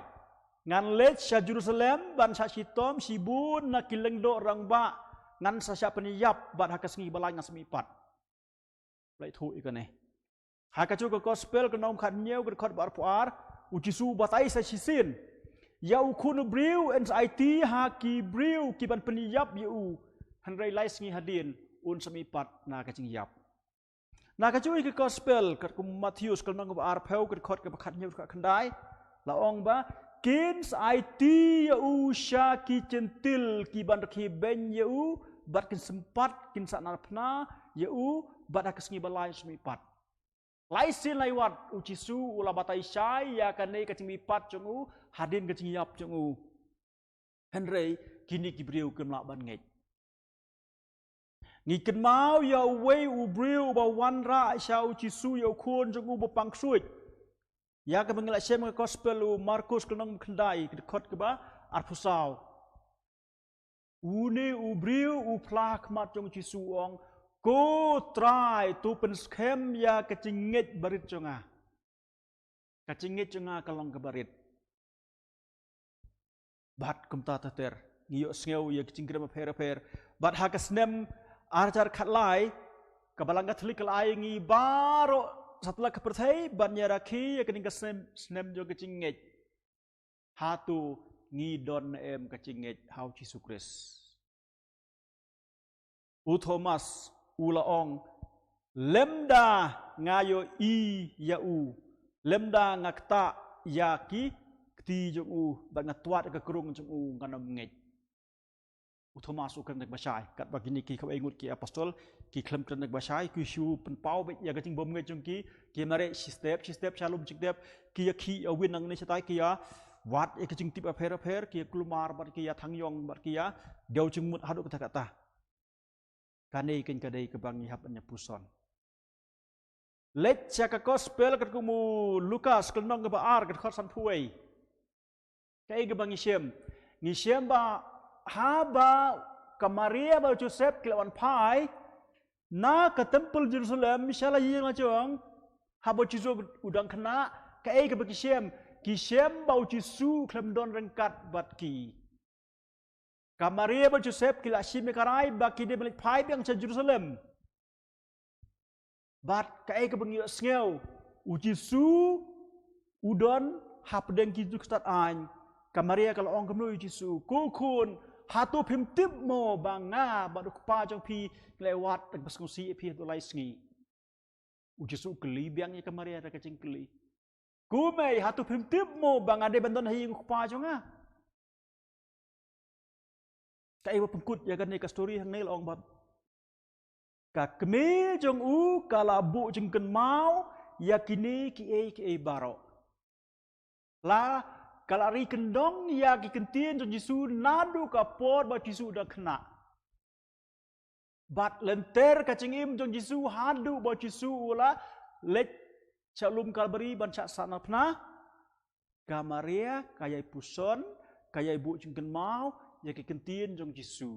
Ngan leit sha Jerusalem ban sa shitom shibun na ki lyngdoh rangbah, ngan sa shah pynïap bad ha ka sngi ba lai ngan sa mihpat. Leit thuh ïa kane. Ha kajuh ka gospel ka lynnong khathynñiew ka dkhot ba arphew ar, u Jisu u batai sa shisien. Ïa u khun u briew yn sa aiti ha ki briew ki ban pynïap ïa u. Hynrei lai sngi hadien un sa mihpat na ka jingïap. Na kajuh ka gospel katkum u Mathaios ka lynnong kaba arphew ka dkhot kaba khathynñiew khatkhyndai. La ong ba kin sa aiti ïa u sha ki jentil ki ban rakhe beiñ ïa u bad kin sympat kin sahnarphna ïa u bad ha ka sngi ba lai sa mihpat. Lai sien lai wat u Jisu u la batai shai ïa kane ka jingmihpat jong u hadien ka jingïap jong u. Hynrei kine ki briew kim lah ban ngeit. Ngi kynmaw ïa uwei u briew uba wanrah sha u Jisu ïa u khun jong u ba pang ksuid. Ïa kaba ngi la shem ka gospel u Markos ka lynnong khyndai ka dkhot kaba arphew saw. Une u briew u phla ha khmat jong u Jisu u ong, ko Trai to pynskhem ïa ka jingngeit barit jong nga. Ka jingngeit jong nga ka long kaba rit. Bad kumta ter ter ngi ïohsngew ïa ki jingkren bapher bapher. Bad ha ka snem arhajar khatlai ka Balang Katholik ka la ai ngi baroh satlak ka pyrthei ban ïa rakhe ïa kane ka snem, snem jong ka jingngeit. Hato ngi don ne em ka jingngeit ha u Jisu Khrist? U Thomas u la ong, lymda nga ïohi ïa u, lymda nga ktah ïa ki kti jong u bad nga twad ïa ka krung jong u, ngan ym ngeit. U Thomas u kren da kaba shai, katba kine ki khatwei ngut ki apostol ki khlem kren da kaba shai, ki shu pynpaw beit ïa ka jingbymngeit jong ki, ki mareh shi step shi step sha lum jingtep, ki ïa khih ïa win nangne shatai, ki ïa wad ïa ka jingtip bapher bapher, ki ïa kulmar bad ki ïa thang ïong bad ki ïa dew jingmut haduh katta katta. Kane keiñ ka dei kaba ngi hap ban ïa puson. Leit sha ka gospel katkum u Lukas ka lynnong kaba ar ka dkhot sanphew wei. Kaei kaba ngi shem? Ngi shem ba haba ka Maria bad u Joseph ki la wan phai na ka temple Jerusalem sha la ïing la jong, haba u Jisu u dang khynnah, kaei kaba ki shem? Ki shem ba u Jisu u khlem don ryngkat bad ki. Ka Maria bad Joseph ki la shim ïa ka rai ba ki dei ban leit phai biang sha Jerusalem. Bad kaei kaba ngi ïohsngew, u Jisu u don hapdeng ki ju stad aiñ. Ka Maria ka la ong kumno ïa u Jisu, ko khun, hato phim tip mo ba nga bad u kpa jong phi ngi la ïa wad da kaba sngewsih ïa phi haduh lai sngi? U Jisu u kylli biang ïa ka Maria da ka jingkylli, ko mei, hato phim tip mo ba nga dei ban don ha ïing u kpa jong nga? Kaei ba pynkut ïa kane ka story hangne la ong ba ka kmie jong u ka la buh jingkynmaw ïa kine kiei kiei baroh. La ka la ri kyndong ïa ki kyntien jong Jisu naduh ka por ba Jisu u dang khynnah. Bad lynter ka jingim jong Jisu haduh ba Jisu u la leit sha lum Kalbari ban shah sahnarphna. Ka Maria ka ïai puson, ka ïai buh jingkynmaw ïa ki kyntien jong Jisu.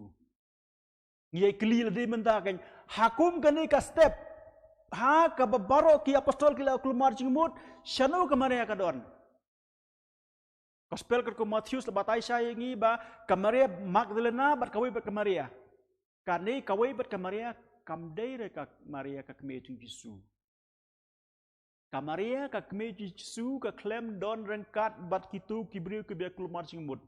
Ngi ïai kylli lade mynta keiñ, ha kum kane ka step, Ha kaba baroh ki apostol ki la kulmar jingmut, shano ka Maria ka don? Gospel katkum u Mathaios la batai shai ïa ngi ba ka Maria Magdalena bad kawei bad ka Maria. Kane kawei bad ka Maria kam dei re ka Maria ka kmie jong u Jisu. Ka Maria ka kmie jong u Jisu ka khlem don ryngkat bad kito ki briew kiba kulmar jingmut.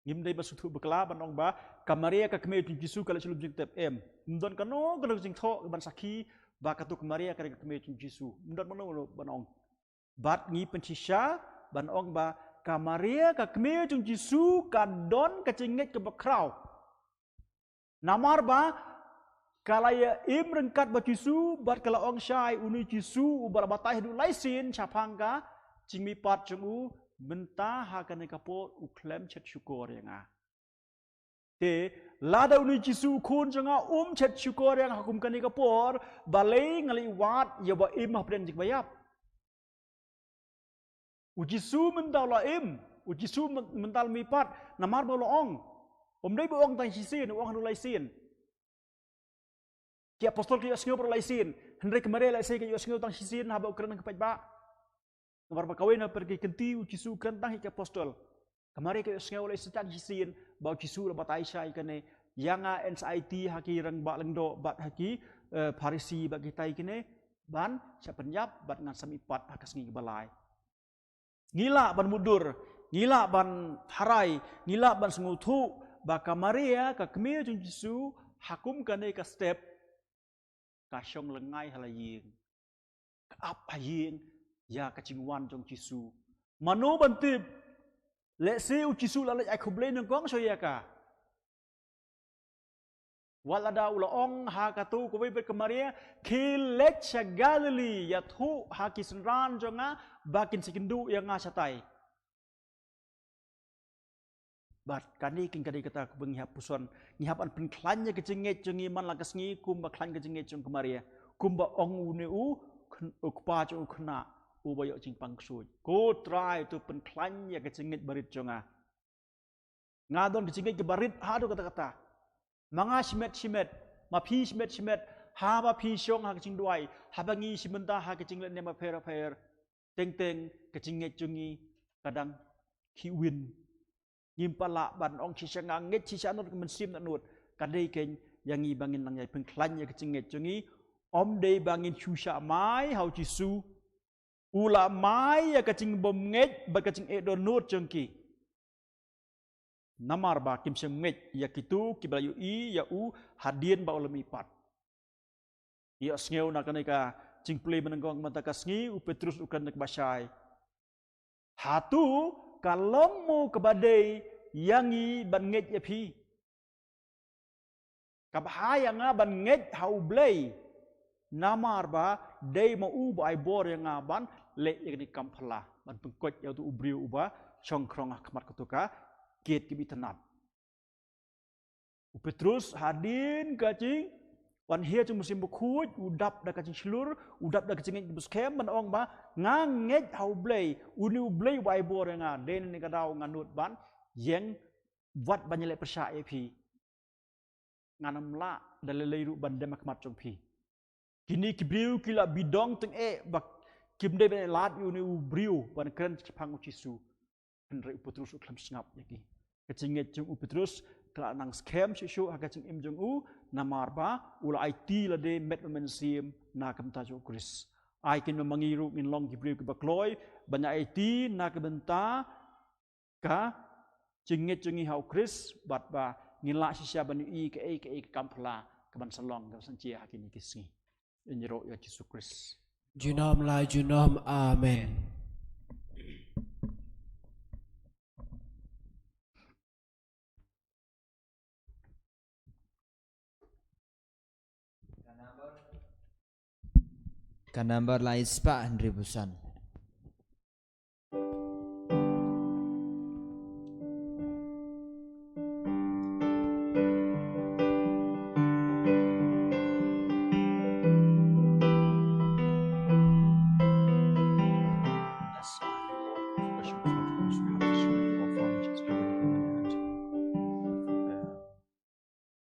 Ngim dei ban sngewthuh bakla ban ong ba ka Maria ka kmie jong u Jisu ka la shu lum jingtep, em. Ym don kano kano jingthoh ban sakhi ba kato ka Maria ka dei ka kmie jong u Jisu. Ym don mano mano ban ong. Bad ngi pynshisha ban ong ba ka Maria ka kmie jong u Jisu ka don ka jingngeit kaba khraw. Namar ba ka la ïa im ryngkat bad u Jisu bad ka la ong shai, une u Jisu uba la batai haduh lai sien shaphang ka jingmihpat jong u, mynta ha kane ka por u khlem shet shukor ïa nga. Te lada une u Jisu u khun jong nga um shet shukor ïa nga ha kum kane ka por, balei nga la ïa wad ïa uba im hapdeng jong kiba ïap? U Jisu mynta u la im, u Jisu myn-, mynta u la mihpat, namar ba u la ong. Um dei ba u ong tang shisien, u ong haduh lai sien. Ki apostol ki ïohsngew baroh lai sien, hynrei ka Maria lehse ka ïohsngew tang shisien haba u kren ha ka paidbah. Namar ba kawei na pyrkhat ki kynti u Jisu u kren tang ha ki apostol. Ka Maria ka ïohsngew lai sien tang shisien ba u Jisu u la batai shai kane, ïa nga, N S I T ha ki rangbah lyngdoh bad ha ki, eh, Pharisi bad kitai kine ban shah pynïap bad ngan sa mihpat ha ka sngi kaba lai. Ngi lah ban mutdur, ngi lah ban tharai, ngi lah ban sngewthuh ba ka Maria ka kmie jong u Jisu ha kum kane ka step ka shong lyngngai ha la ïing, ka ap ha ïing ïa ka jingwan jong u Jisu. Mano ban tip, lehse u Jisu la leit ai khublei nyngkong shuh ïa ka. Wat lada u la ong ha kato kawei pat ka Maria, khie leit sha Galili, ïathuh ha ki synran jong nga ba kin sa ïakynduh ïa nga shatai. Bad kane kin ka dei kata kaba ngi hap puson, ngi hap ban pynkhlaiñ ïa ka jingngeit jong ngi man la ka sngi kumba khlaiñ ka jingngeit jong ka Maria, kumba ong une u kn-, u kpa jong u khynnah uba ïoh jingpang ksuid. Ko Trai, to pynkhlaiñ ïa ka jingngeit barit jong nga. Nga don ka jingngeit kaba rit haduh katta katta. Ma nga shimet shimet, ma phi shimet shimet, haba phi shong ha ka jingduwai, haba ngi shim bynta ha ka jinglehniam bapher bapher, teng teng ka jingngeit jong ngi ka dang khih win. Ngim pat lah ban ong shisha nga ngeit shisha nud, ka mynsiem nud, ka dei kein ïa ngi ba ngin nang ïa pynkhlaiñ ïa ka jingngeit jong ngi. Ym dei ba ngin shu shah mai ha u Jisu. U la mai ïa ka jingbymngeit bad ka jingeh dohnud jong ki. Namar ba kim shym ngeit ïa kito kiba la ïohi ïa u hadien ba u la mihpat. Ïohsngew na kane ka jingpule mynnyngkong mynta ka sngi, u Petrus u kren da kaba shai. Hato ka long mo kaba dei ïa ngi ban ngeit ïa phi? Kaba bha ïa nga ban ngeit ha U Blei, namar ba dei ma u ba ai bor ïa nga ban leh ïa kane ka kam phylla, ban pynkhuid ïa uto u briew uba shong khrong ha khmat kato ka gate kaba itynnad. U Petrus hadien ka jingwan hiar jong u Mynsiem Bakhuid, u dap da ka jingshlur, u dap da ka jingngeit kaba skhem ban ong ba nga ngeit ha U Blei, une U Blei uba ai bor ïa nga, dei na kane ka daw ngan nud ban ïeng wat ban ïaleh pyrshah ïa phi. Ngan ym lah da lei lei ruh ban dem ha khmat jong phi. Kine ki briew ki la bidong tyngeh ba kim dei ban lad ïa une u briew ban kren shaphang U Jisu. Hynrei u Petrus u khlem sngap ïa ki. Ka jingngeit jong u Petrus ka la nang skhem shuh shuh ha ka jingim jong u, namar ba u la aiti lade met bad mynsiem na ka bynta jong U Khrist. Ai kein ba ma ngi ruh ngin long ki briew kiba kloi ban aiti na ka bynta ka jingngeit jong ngi ha U Khrist, bad ba ngin lah shisha ban ïohi kaei kaei ka kam phylla kaban sa long, kaban sa jia ha kine ki sngi. Ïaroh ïa U Jisu Khrist. Junom la junom, amen. Ka number lai spah hynriewphew san.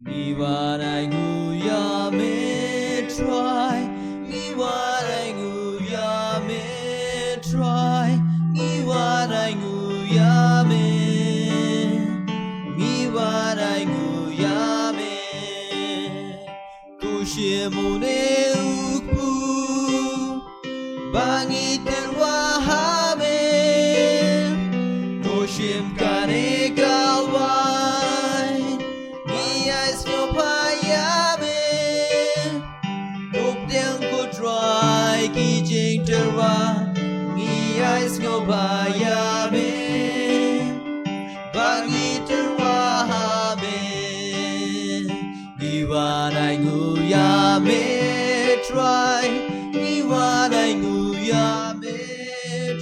Ngi wan ai nguh ïa me, Mune u kpu ba ngi tyrwa ha me, to shim kane ka lwai, ngi ai sngewbha ïa me. To pdiang ko Trai ki jingtyrwa, ngi ai sngewbha ïa me. Ba ngi tyrwa ha me. Ngi wan ai nguh ïa me Trai. Ngi wan ai nguh ïa me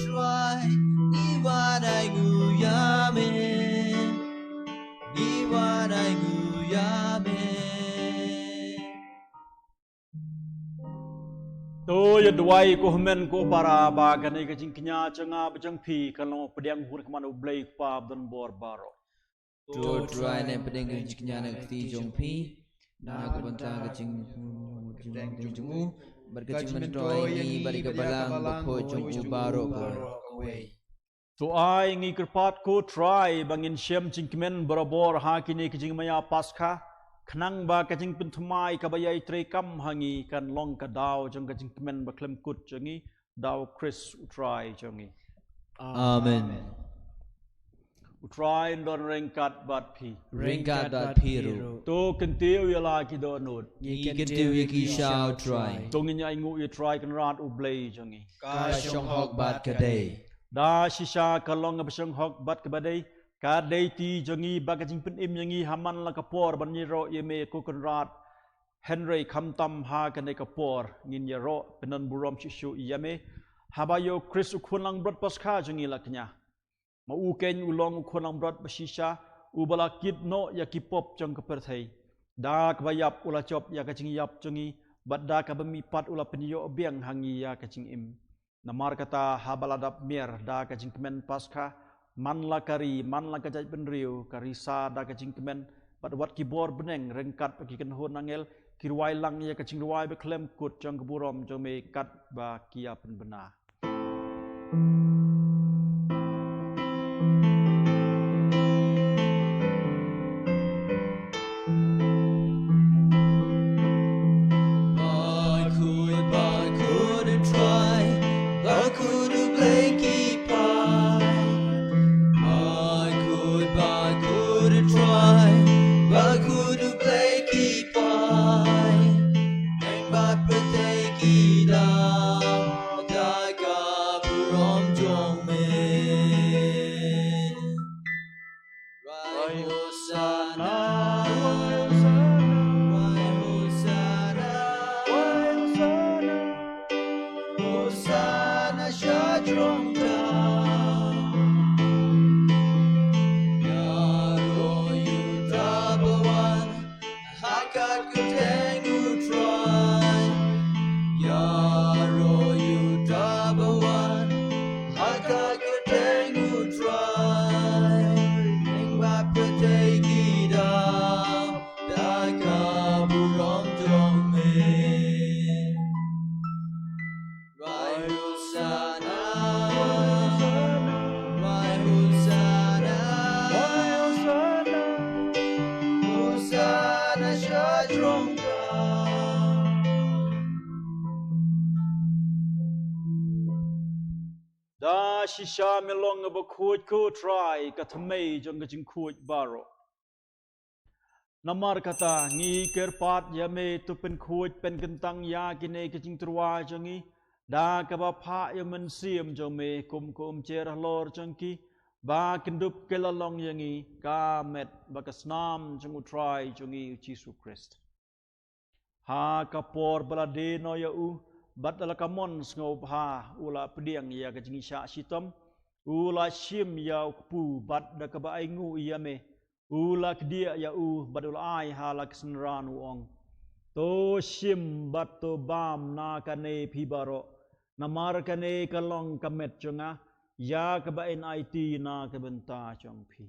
Trai. Ngi wan ai nguh ïa me. Ngi wan ai nguh ïa me. To ïa duwai ko hynmen ko para ba kane ka jingkñia jong nga bad jong phi kan long pdiang ha khmat U Blei Kpa badonbor baroh. To Trai, nang pdiang ka jingkñia na ka kti jong phi na ka bynta ka jing jong u bad ka jingmyntoi ngi bad ka balang bakhuid jong u baroh kawei. To ai ngi kyrpad ko Trai ba ngin shem jingkmen barabor ha kine ki jingmaïa Paskha, khnang ba ka jingpynthymmai kaba ïai treikam ha ngi kan long ka daw jong ka jingkmen bakhlem kut jong ngi da u Khrist u Trai jong ngi. Amen. U Trai un don ryngkat bad phi. Ryngkat bad phi ruh. To kyntiew ïa la ki dohnud. Ngi kyntiew ïa ki sha u Trai. To ngin ïa ainguh ïa u Trai Kynrad U Blei jong ngi. Ka shong hok bad ka dei. Da shisha ka long kaba shong hok bad kaba dei, ka dei ti jong ngi ba ka jingpynim ïa ngi ha man la ka por ban ïaroh ïa me ko Kynrad. Hynrei khamtam ha kane ka por ngin ïaroh pyndonburom shuh shuh ïa me. Haba ïa u Khrist u khun langbrot Paskha jong ngi la kñia. Ma u keiñ u long u khun langbrot ba shisha, uba la kit noh ïa ki pop jong ka pyrthei. Da kaba ïap u la jop ïa ka jingïap jong ngi, bad da kaba mihpat u la pynïoh biang ha ngi ïa ka jingim. Namar kata haba la dap mier da ka jingkmen Paskha, man la ka ri, man la ka jaitbynriew, ka risa da ka jingkmen, bad wat ki bor bneng ryngkat bad ki kynhun angel, ki rwai lang ïa ka jingrwai bakhlem kut jong ka burom jong me katba ki ïa pynbna. Bakhuid, bakhuid U Trai, bakhuid U Blei ki paid. Bakhuid, bakhuid U Trai, bakhuid U Blei ki paid. Neng bad pyrthei ki daw da ka burom jong me. Rai Hosanna, Rai Hosanna, Hosanna sha jrong daw. Ïaroh ïa uta ba wan ha ka kyrteng U Trai. Ïaroh ïa uta ba wan ha ka kyrteng U Trai. Neng bad pyrthei ki daw da ka burom jong me. Rai Hosanna, Rai Hosanna, Hosanna sha jrong daw. Da shisha me long bakhuid ko Trai, ka thymmei jong ka jingkhuid baroh. Namar kata ngi kyrpad ïa me, to pynkhuid pynkyntang ïa kine ki jingtyrwa jong ngi da kaba phah ïa u Mynsiem jong me kum ka umjer halor jong ki, ba kin dup kylla long ïa ngi ka met bad ka snam jong U Trai jong ngi U Jisu Khrist. Ha ka por ba la die noh ïa u bad da la ka mon sngewbha, u la pdiang ïa ka jingshah shitom, u la shim ïa u kpu bad da kaba ainguh ïa me, u la kdiah ïa u bad u la ai ha la ki synran, u ong: To shim bad to bam na kane phi baroh, namar kane ka long ka met jong nga, ïa kaba yn aiti na ka bynta jong phi.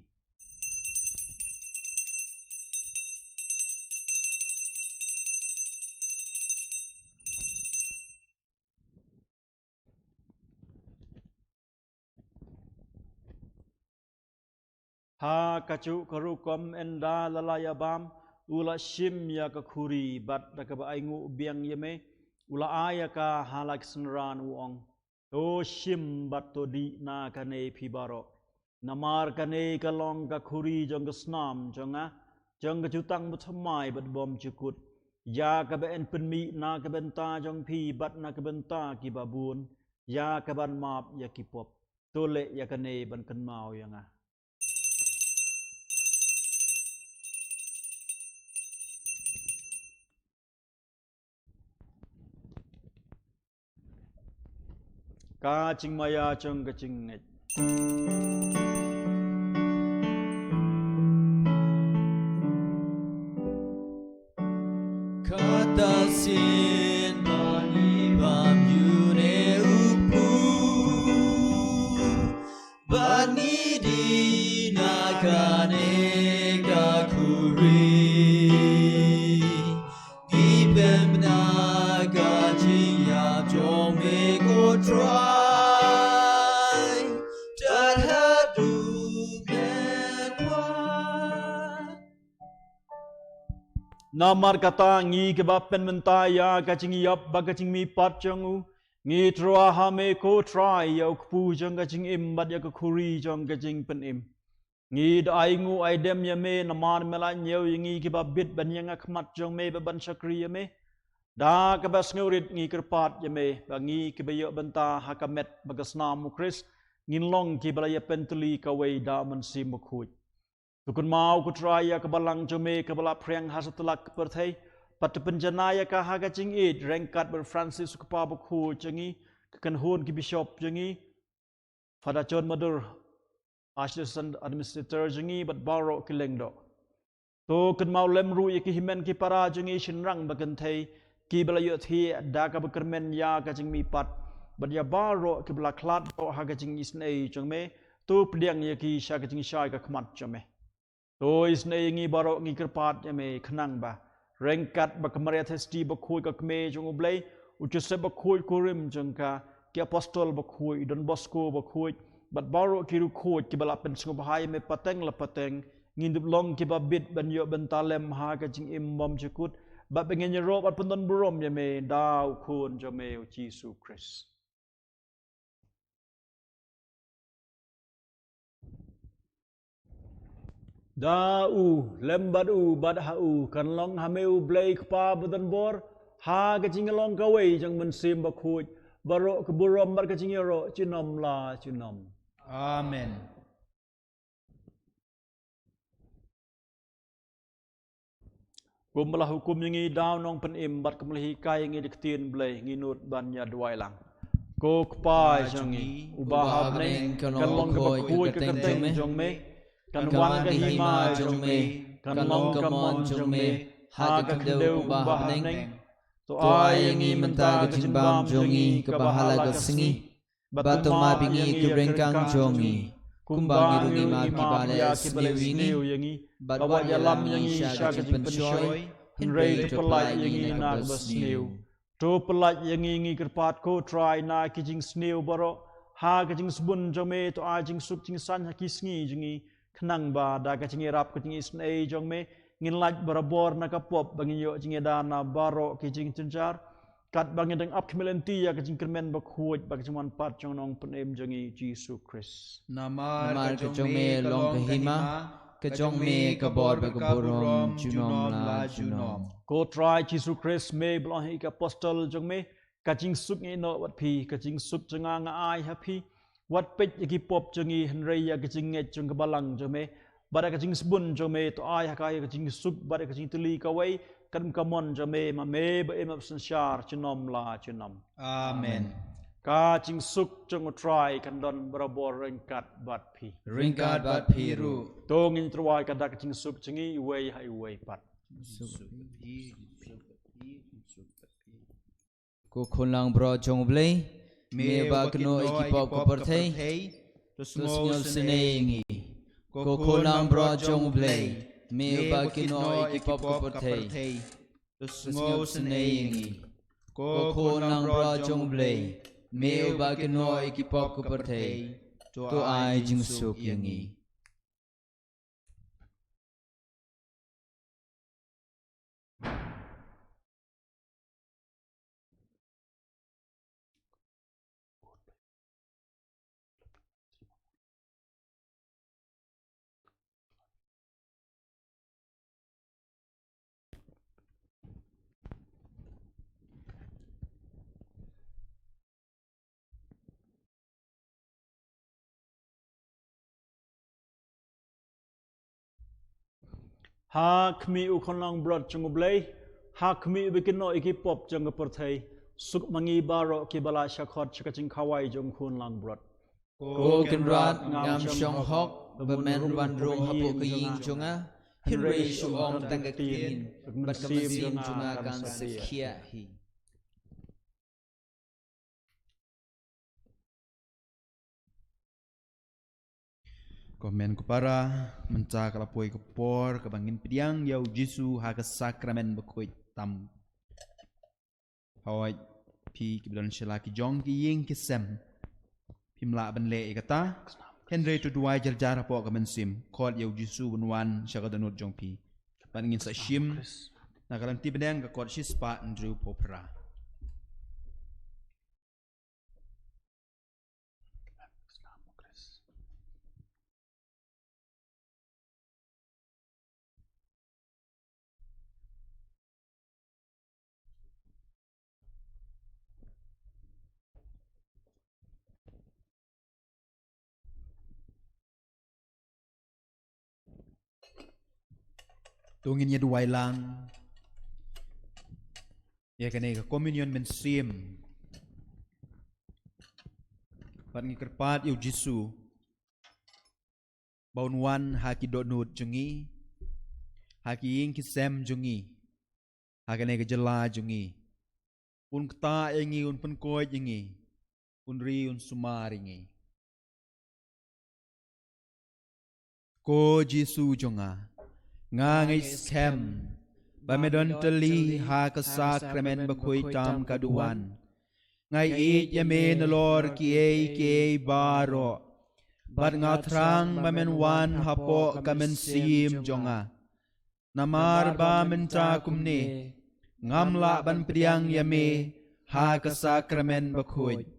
Ha kajuh ka rukom, ynda la la ïa bam, u la shim ïa ka khuri bad da kaba ainguh biang ïa me, u la ai ïa ka ha la ki synran, u ong: To shim bad to dih na kane phi baroh. Namar kane ka long ka khuri jong ka snam jong nga, jong ka jutang bathymmai bad bymjukut, ïa kaba yn pynmih na ka bynta jong phi bad na ka bynta kiba bun, ïa kaban map ïa ki pop. To leh ïa kane ban kynmaw ïa nga. Ka jingmaïa jong ka jingngeit. Kata sien ba ngi bam ïa une u kpu, bad ngi dih na kane ka khuri, ngi pynbna ka jingïap jong me, ko Trai, tad haduh kynwar. Namar kata, ngi kiba pynmynta ïa ka jingïap bad ka jingmihpat jong u, ngi tyrwa ha me, ko Trai, ïa u kpu jong ka jingim bad ïa ka khuri jong ka jingpynim. Ngi da ainguh aidem ïa me namar me la ñiew ïa ngi kiba bit ban ïeng ha khmat jong me bad ban shakri ïa me. Da kaba sngewrit ngi kyrpad ïa me ba ngi kiba ïoh bynta ha ka met bad ka snam u Khrist, ngin long kiba la ïapyntylli kawei da u Mynsiem Bakhuid. To kynmaw, ko Trai, ïa ka balang jong me kaba la phriang ha satlak ka pyrthei, bad to pynjanai ïa ka ha ka jingïeit ryngkat bad u Francis u Kpa Bakhuid jong ngi, ka kynhun ki bishop jong ngi, Father John Madur, Archdiocese Administrator jong ngi, bad baroh ki lyngdoh. To kynmaw lem ruh ïa ki hynmen ki para jong ngi shynrang bad kynthei kiba la ïohthiah da kaba kyrmen ïa ka jingmihpat, bad ïa baroh kiba la khlad doh ha ka jingisynei jong me. To pdiang ïa ki sha ka jingshai ka khmat jong me. To isynei ïa ngi baroh, ngi kyrpad ïa me, khnang ba ryngkat bad ka Maria Theisotti Bakhuid, ka Kmie jong U Blei, u Joseph Bakhuid, u kurim jong ka, ki apostol bakhuid, u Don Bosco Bakhuid, bad baroh ki riewkhuid kiba la pynsngewbha ïa me pateng la pateng, ngin dup long kiba bit ban ïoh bynta lem ha ka jingim bymjukut, bad ba ngin ïaroh bad pyndonburom ïa me da u Khun jong me, u Jisu Khrist. Da u, lem bad u, bad ha u, kan long ha me, U Blei Kpa badonbor, ha ka jinglong kawei jong u Mynsiem Bakhuid, baroh ka burom bad ka jingïaroh junom la junom. Amen. Kumba la hukum ïa ngi da u Nongpynim bad kumba la hikai ïa ngi da ka ktien Blei, ngin nud ban ïa duwai lang. Ko Kpa jong ngi uba ha bneng, kan long kaba khuid ka kyrteng jong me, kan wan ka hima jong me, kan long ka mon jong me ha ka khyndew kumba ha bneng. To ai ïa ngi mynta ka jingbam jong ngi kaba ha la ka sngi. Bad to map ïa ngi ki ryngkang jong ngi, kumba ngi ruh ngi map ïa kiba leh sniew ïa ngi. Bad wat ïalam ïa ngi sha ka jingpynshoi, hynrei to pyllait ïa ngi na kaba sniew. To pyllait ïa ngi, ngi kyrpad, ko Trai, na ki jingsniew baroh, ha ka jingsbun jong me. To ai jingsuk jingsaiñ ha ki sngi jong ngi, khnang ba da ka jingïarap ka jingisynei jong me, ngin lait barabor na ka pop, ba ngin ïoh jingïada na baroh ki jingjynjar, katba ngin dang ap khmih lynti ïa ka jingkyrmen bakhuid bad ka jingwan pat jong u Nongpynim jong ngi, Jisu Khrist. Namar ka jong me ka long ka hima, ka jong me ka bor bad ka burom junom la junom. Ko Trai Jisu Khrist, me ba la ong ha ki apostol jong me, ka jingsuk ngi ïehnoh bad phi, ka jingsuk jong nga nga ai ha phi. Wat peit ïa ki pop jong ngi, hynrei ïa ka jingngeit jong ka balang jong me, bad ïa ka jingsbun jong me. To ai ha ka ïa ka jingsuk bad ïa ka jingtylli kawei, katkum ka mon jong me, ma me ba im bad synshar junom la junom. Amen. Ka jingsuk jong U Trai kan don barabor ryngkat bad phi. Ryngkat bad phi ruh. To ngin tyrwa ïa ka da ka jingsuk jong ngi iwei ha iwei pat. Suk phi, suk phi, suk phi. Ko khun langbrot jong U Blei, me ba kynnoh ïa ki pop ka pyrthei, to sngewsynei ïa ngi. Ko khun langbrot jong U Blei, me ba kynnoh ïa ki pop ka pyrthei, to sngewsynei ïa ngi. Ko khun langbrot jong U Blei, me ba kynnoh ïa ki pop ka pyrthei, to ai jingsuk ïa ngi. Ha khmih u khun langbrot jong U Blei, ha khmih ba kin noh ïa ki pop jong ka pyrthei, suk ma ngi baroh kiba la shah khot sha ka jingkhawai jong u khun langbrot. Ko Kynrad, ngam shong hok ba men wan rung hapoh ka ïing jong nga, hynrei shu ong tang ka ktien bad ka mynsiem jong nga kan sa khiah hi. Ko hynmen ko para, mynta ka la poi ka por kaba ngin pdiang ïa u Jisu ha ka sakramen bakhuid tam. Hooid, phi kiba don sha la ki jong ki ïing ki sem, phim lah ban leh ïa kata. Hynrei to duwai jar jar hapoh ka mynsiem, khot ïa u Jisu ban wan sha ka dohnud jong phi. Bad ngin sa shim na ka lynti bneng, ka kot shispah hynriewphew phra. To ngin ïa duwai lang ïa kane ka communion mynsiem. Bad ngi kyrpad ïa u Jisu ba un wan ha ki dohnud jong ngi, ha ki ïing ki sem jong ngi, ha kane ka jylla jong ngi. Un ktah ïa ngi, un pynkoit ïa ngi, un ri, un sumar ïa ngi. Ko Jisu jong nga, nga ngeit skhem ba me don tylli ha ka sakramen bakhuid tam ka duwan. Nga ïeit ïa me nalor kiei kiei baroh, bad nga thrang ba men wan hapoh ka mynsiem jong nga. Namar ba mynta kumne ngam lah ban pdiang ïa me ha ka sakramen bakhuid.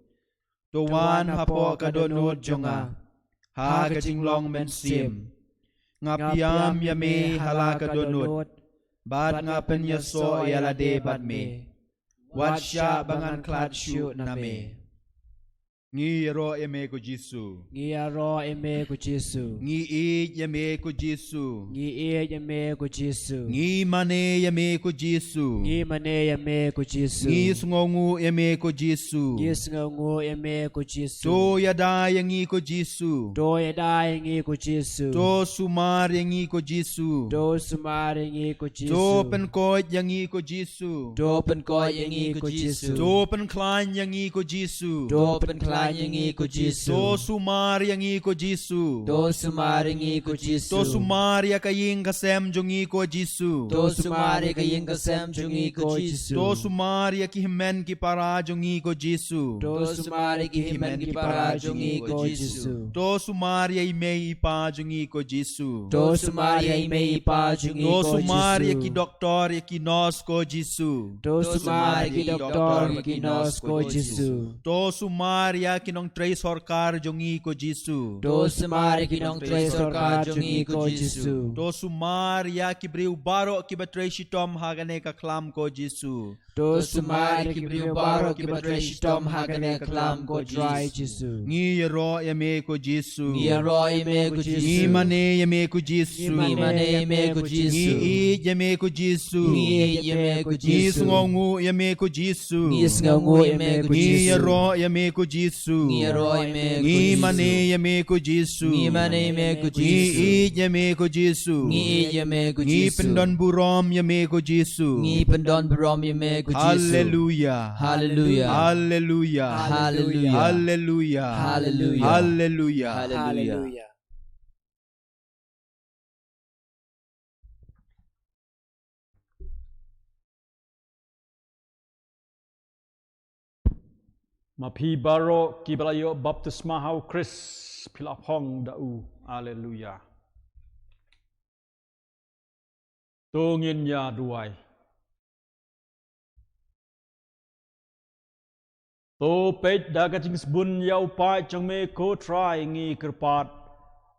To wan hapoh ka dohnud jong nga ha ka jinglong mynsiem. Nga pdiang ïa me ha la ka dohnud, bad nga pynïasoh ïa lade bad me. Wat shah ba ngan khlad shuh na me. Ngi ïaroh ïa me ko Jisu. Ngi ïaroh ïa me ko Jisu. Ngi ïeit ïa me ko Jisu. Ngi ïeit ïa me ko Jisu. Ngi mane ïa me ko Jisu. Ngi mane ïa me ko Jisu. Ngi sngewnguh ïa me ko Jisu. Ngi sngewnguh ïa me ko Jisu. To ïada ïa ngi ko Jisu. To ïada ïa ngi ko Jisu. To sumar ïa ngi ko Jisu. To sumar ïa ngi ko Jisu. To pynkoit ïa ngi ko Jisu. To pynkoit ïa ngi ko Jisu. To pynkhlaiñ ïa ngi ko Jisu. To pynkhlaiñ ïa ngi ko Jisu. To sumar ïa ngi ko Jisu. To sumar ïa ngi ko Jisu. To sumar ïa ka ïing ka sem jong ngi ko Jisu. To sumar ïa ka ïing ka sem jong ngi ko Jisu. To sumar ïa ki hynmen ki para jong ngi ko Jisu. To sumar ïa ki hynmen ki para jong ngi ko Jisu. To sumar ïa i mei i pa jong ngi ko Jisu. To sumar ïa i mei i pa jong ngi ko Jisu. To sumar ïa ki doktor ïa ki nos ko Jisu. To sumar ïa ki doktor ïa ki nos ko Jisu. To sumar ïa ki nongtrei sorkar jong ngi ko Jisu. To sumar ïa ki nongtrei sorkar jong ngi ko Jisu. To sumar ïa ki briew baroh kiba trei shitom ha kane ka khlam ko Jisu. To sumar ïa ki briew baroh kiba trei shitom ha kane ka khlam ko Trai Jisu. Ngi ïaroh ïa me ko Jisu. Ngi ïaroh ïa me ko Jisu. Ngi mane ïa me ko Jisu. Ngi mane ïa me ko Jisu. Ngi ïeit ïa me ko Jisu. Ngi ïeit ïa me ko Jisu. Ngi sngewnguh ïa me ko Jisu. Ngi sngewnguh ïa me ko Jisu. Ngi ïaroh ïa me ko Jisu. Ngi ïaroh ïa me ko Jisu. Ngi mane ïa me ko Jisu. Ngi mane ïa me ko Jisu. Ngi ïeit ïa me ko Jisu. Ngi ïeit ïa me ko Jisu. Ngi pyndon burom ïa me ko Jisu. Ngi pyndon burom ïa me ko Jisu. Haleluia. Haleluia. Haleluia. Haleluia. Haleluia. Haleluia. Ma phi baroh kiba la ïoh baptisma ha u Khrist, phi la phong da u. Haleluia. To ngin ïa duwai. To peit da ka jingsbun ïa u paid jong me ko Trai, ngi kyrpad.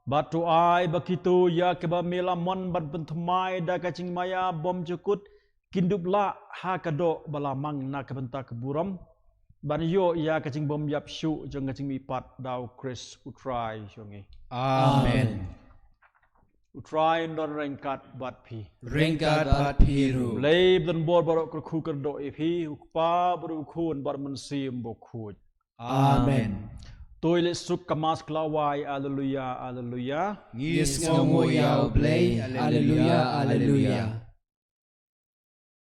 Bad to ai ba kito ïa kiba me la mon bad pynthymmai da ka jingmaïa bymjukut kin dup lah ha ka doh ba la mang na ka bynta ka burom ban ïoh ïa ka jingbymïap shuh jong ka jingmihpat da u Khrist u Trai jong ngi. Amen. U Trai un don ryngkat bad phi. Ryngkat bad phi ruh. Blei ba donbor baroh kyrkhu kyrdoh ïa phi, U Kpa bad U Khun bad U Mynsiem Bakhuid. Amen. To ïaleh suk ka Mass Klawai, Alleluia, Alleluia. Ngi sngewnguh ïa U Blei, Alleluia, Alleluia.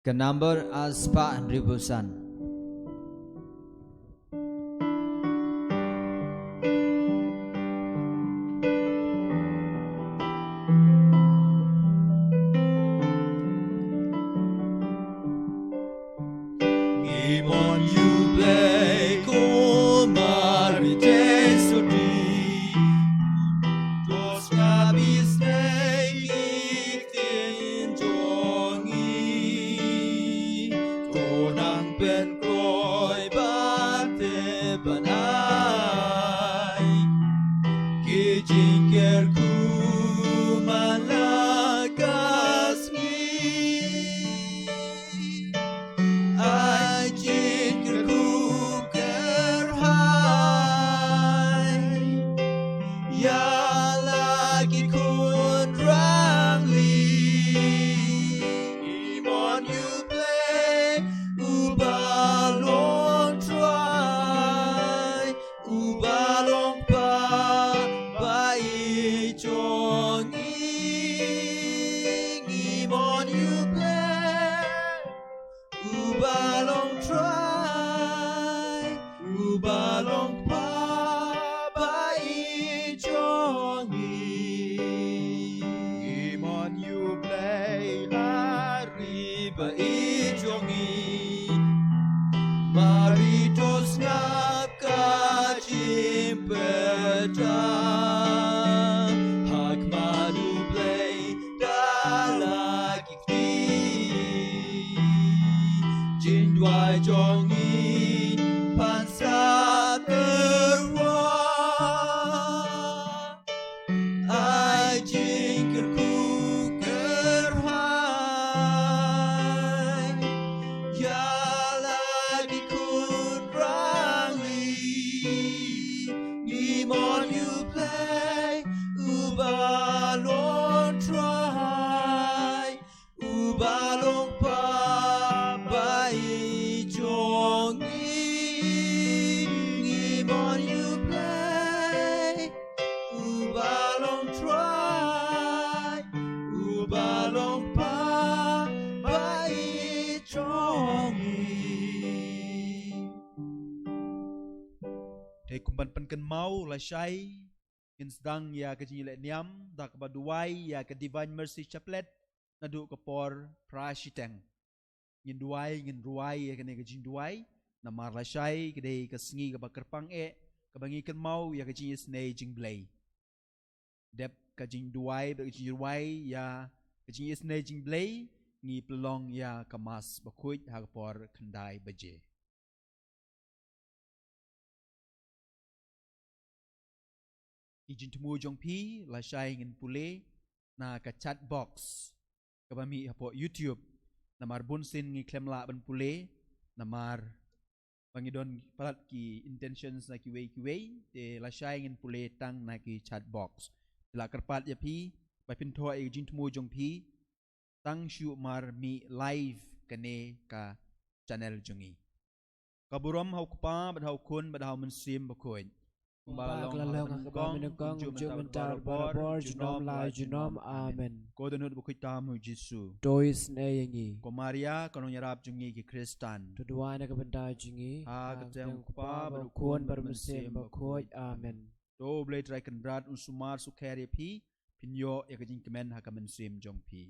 Ka number ar spah hynriewphew san. Ngi mon ïa U Blei kum mar ïa Jisu Khrist. To sngap ïa u sngewthuh ïa ki ktien jong ngi. To nang pynkloi bad tip ban ai ki jingkyrkhu man la ka sngi. Ai jingkyrkhu kyrhai ïa la ki khun rangli. Ngi mon ïa U Blei uba long Trai, uba long Kpa ba ïeit jong ngi. Ngi mon ïa U Blei uba long Trai, uba long Kpa ba ïeit jong ngi. Ngi mon ïa U Blei ha ri ba ïeit jong ngi. Mar ri to sngap ka jingpyrta ha khmat U Blei da la ki kti. Jingduwai jong ngi pan sah tyrwa. Ai jingkyrkhu kyrhai ïa la ki khun rangli. Ngi mon ïa U Blei uba long Trai, uba long Kpa ba ïeit jong ngi. Ngi mon ïa U Blei uba long Trai, uba long Kpa ba ïeit jong ngi. Te kum ban pynkynmaw, lashai ngin sdang ïa ka jingïalehniam da kaba duwai ïa ka Divine Mercy Chaplet naduh ka por phra shiteng. Ngin duwai, ngin rwai ïa kane ka jingduwai namar lashai ka dei ka sngi kaba kyrpang eh, kaba ngi kynmaw ïa ka jingïasnei jong U Blei. Dep ka jingduwai bad ka jingrwai ïa ka jingïasnei jong U Blei, ngi pynlong ïa ka Mass bakhuid ha ka por khyndai baje. Ki jingthmu jong phi lashai ngin pule na ka chat box kaba mih hapoh YouTube. Namar bunsien ngi khlem lah ban pule namar ba ngi don palat ki intentions na kiwei kiwei, te lashai ngin pule tang na ki chat box. Te la kyrpad ïa phi ba phin thoh ïa ki jingthmu jong phi tang shuh mar mih live kane ka channel jong ngi. Ka burom ha U Kpa bad ha U Khun bad ha U Mynsiem Bakhuid. Kumba la long ha kaba nyngkong, kumjuh mynta, barabor, junom la junom. Amen. Ko dohnud bakhuid tam U Jisu. To isynei ïa ngi. Ko Maria ka nongïarap jong ngi ki Khristan. To duwai na ka bynta jong ngi ha ka kyrteng U Kpa bad U Khun bad U Mynsiem Bakhuid. Amen. To U Blei Trai Kynrad un sumar sukher ïa phi, phin ïoh ïa ka jingkmen ha ka mynsiem jong phi.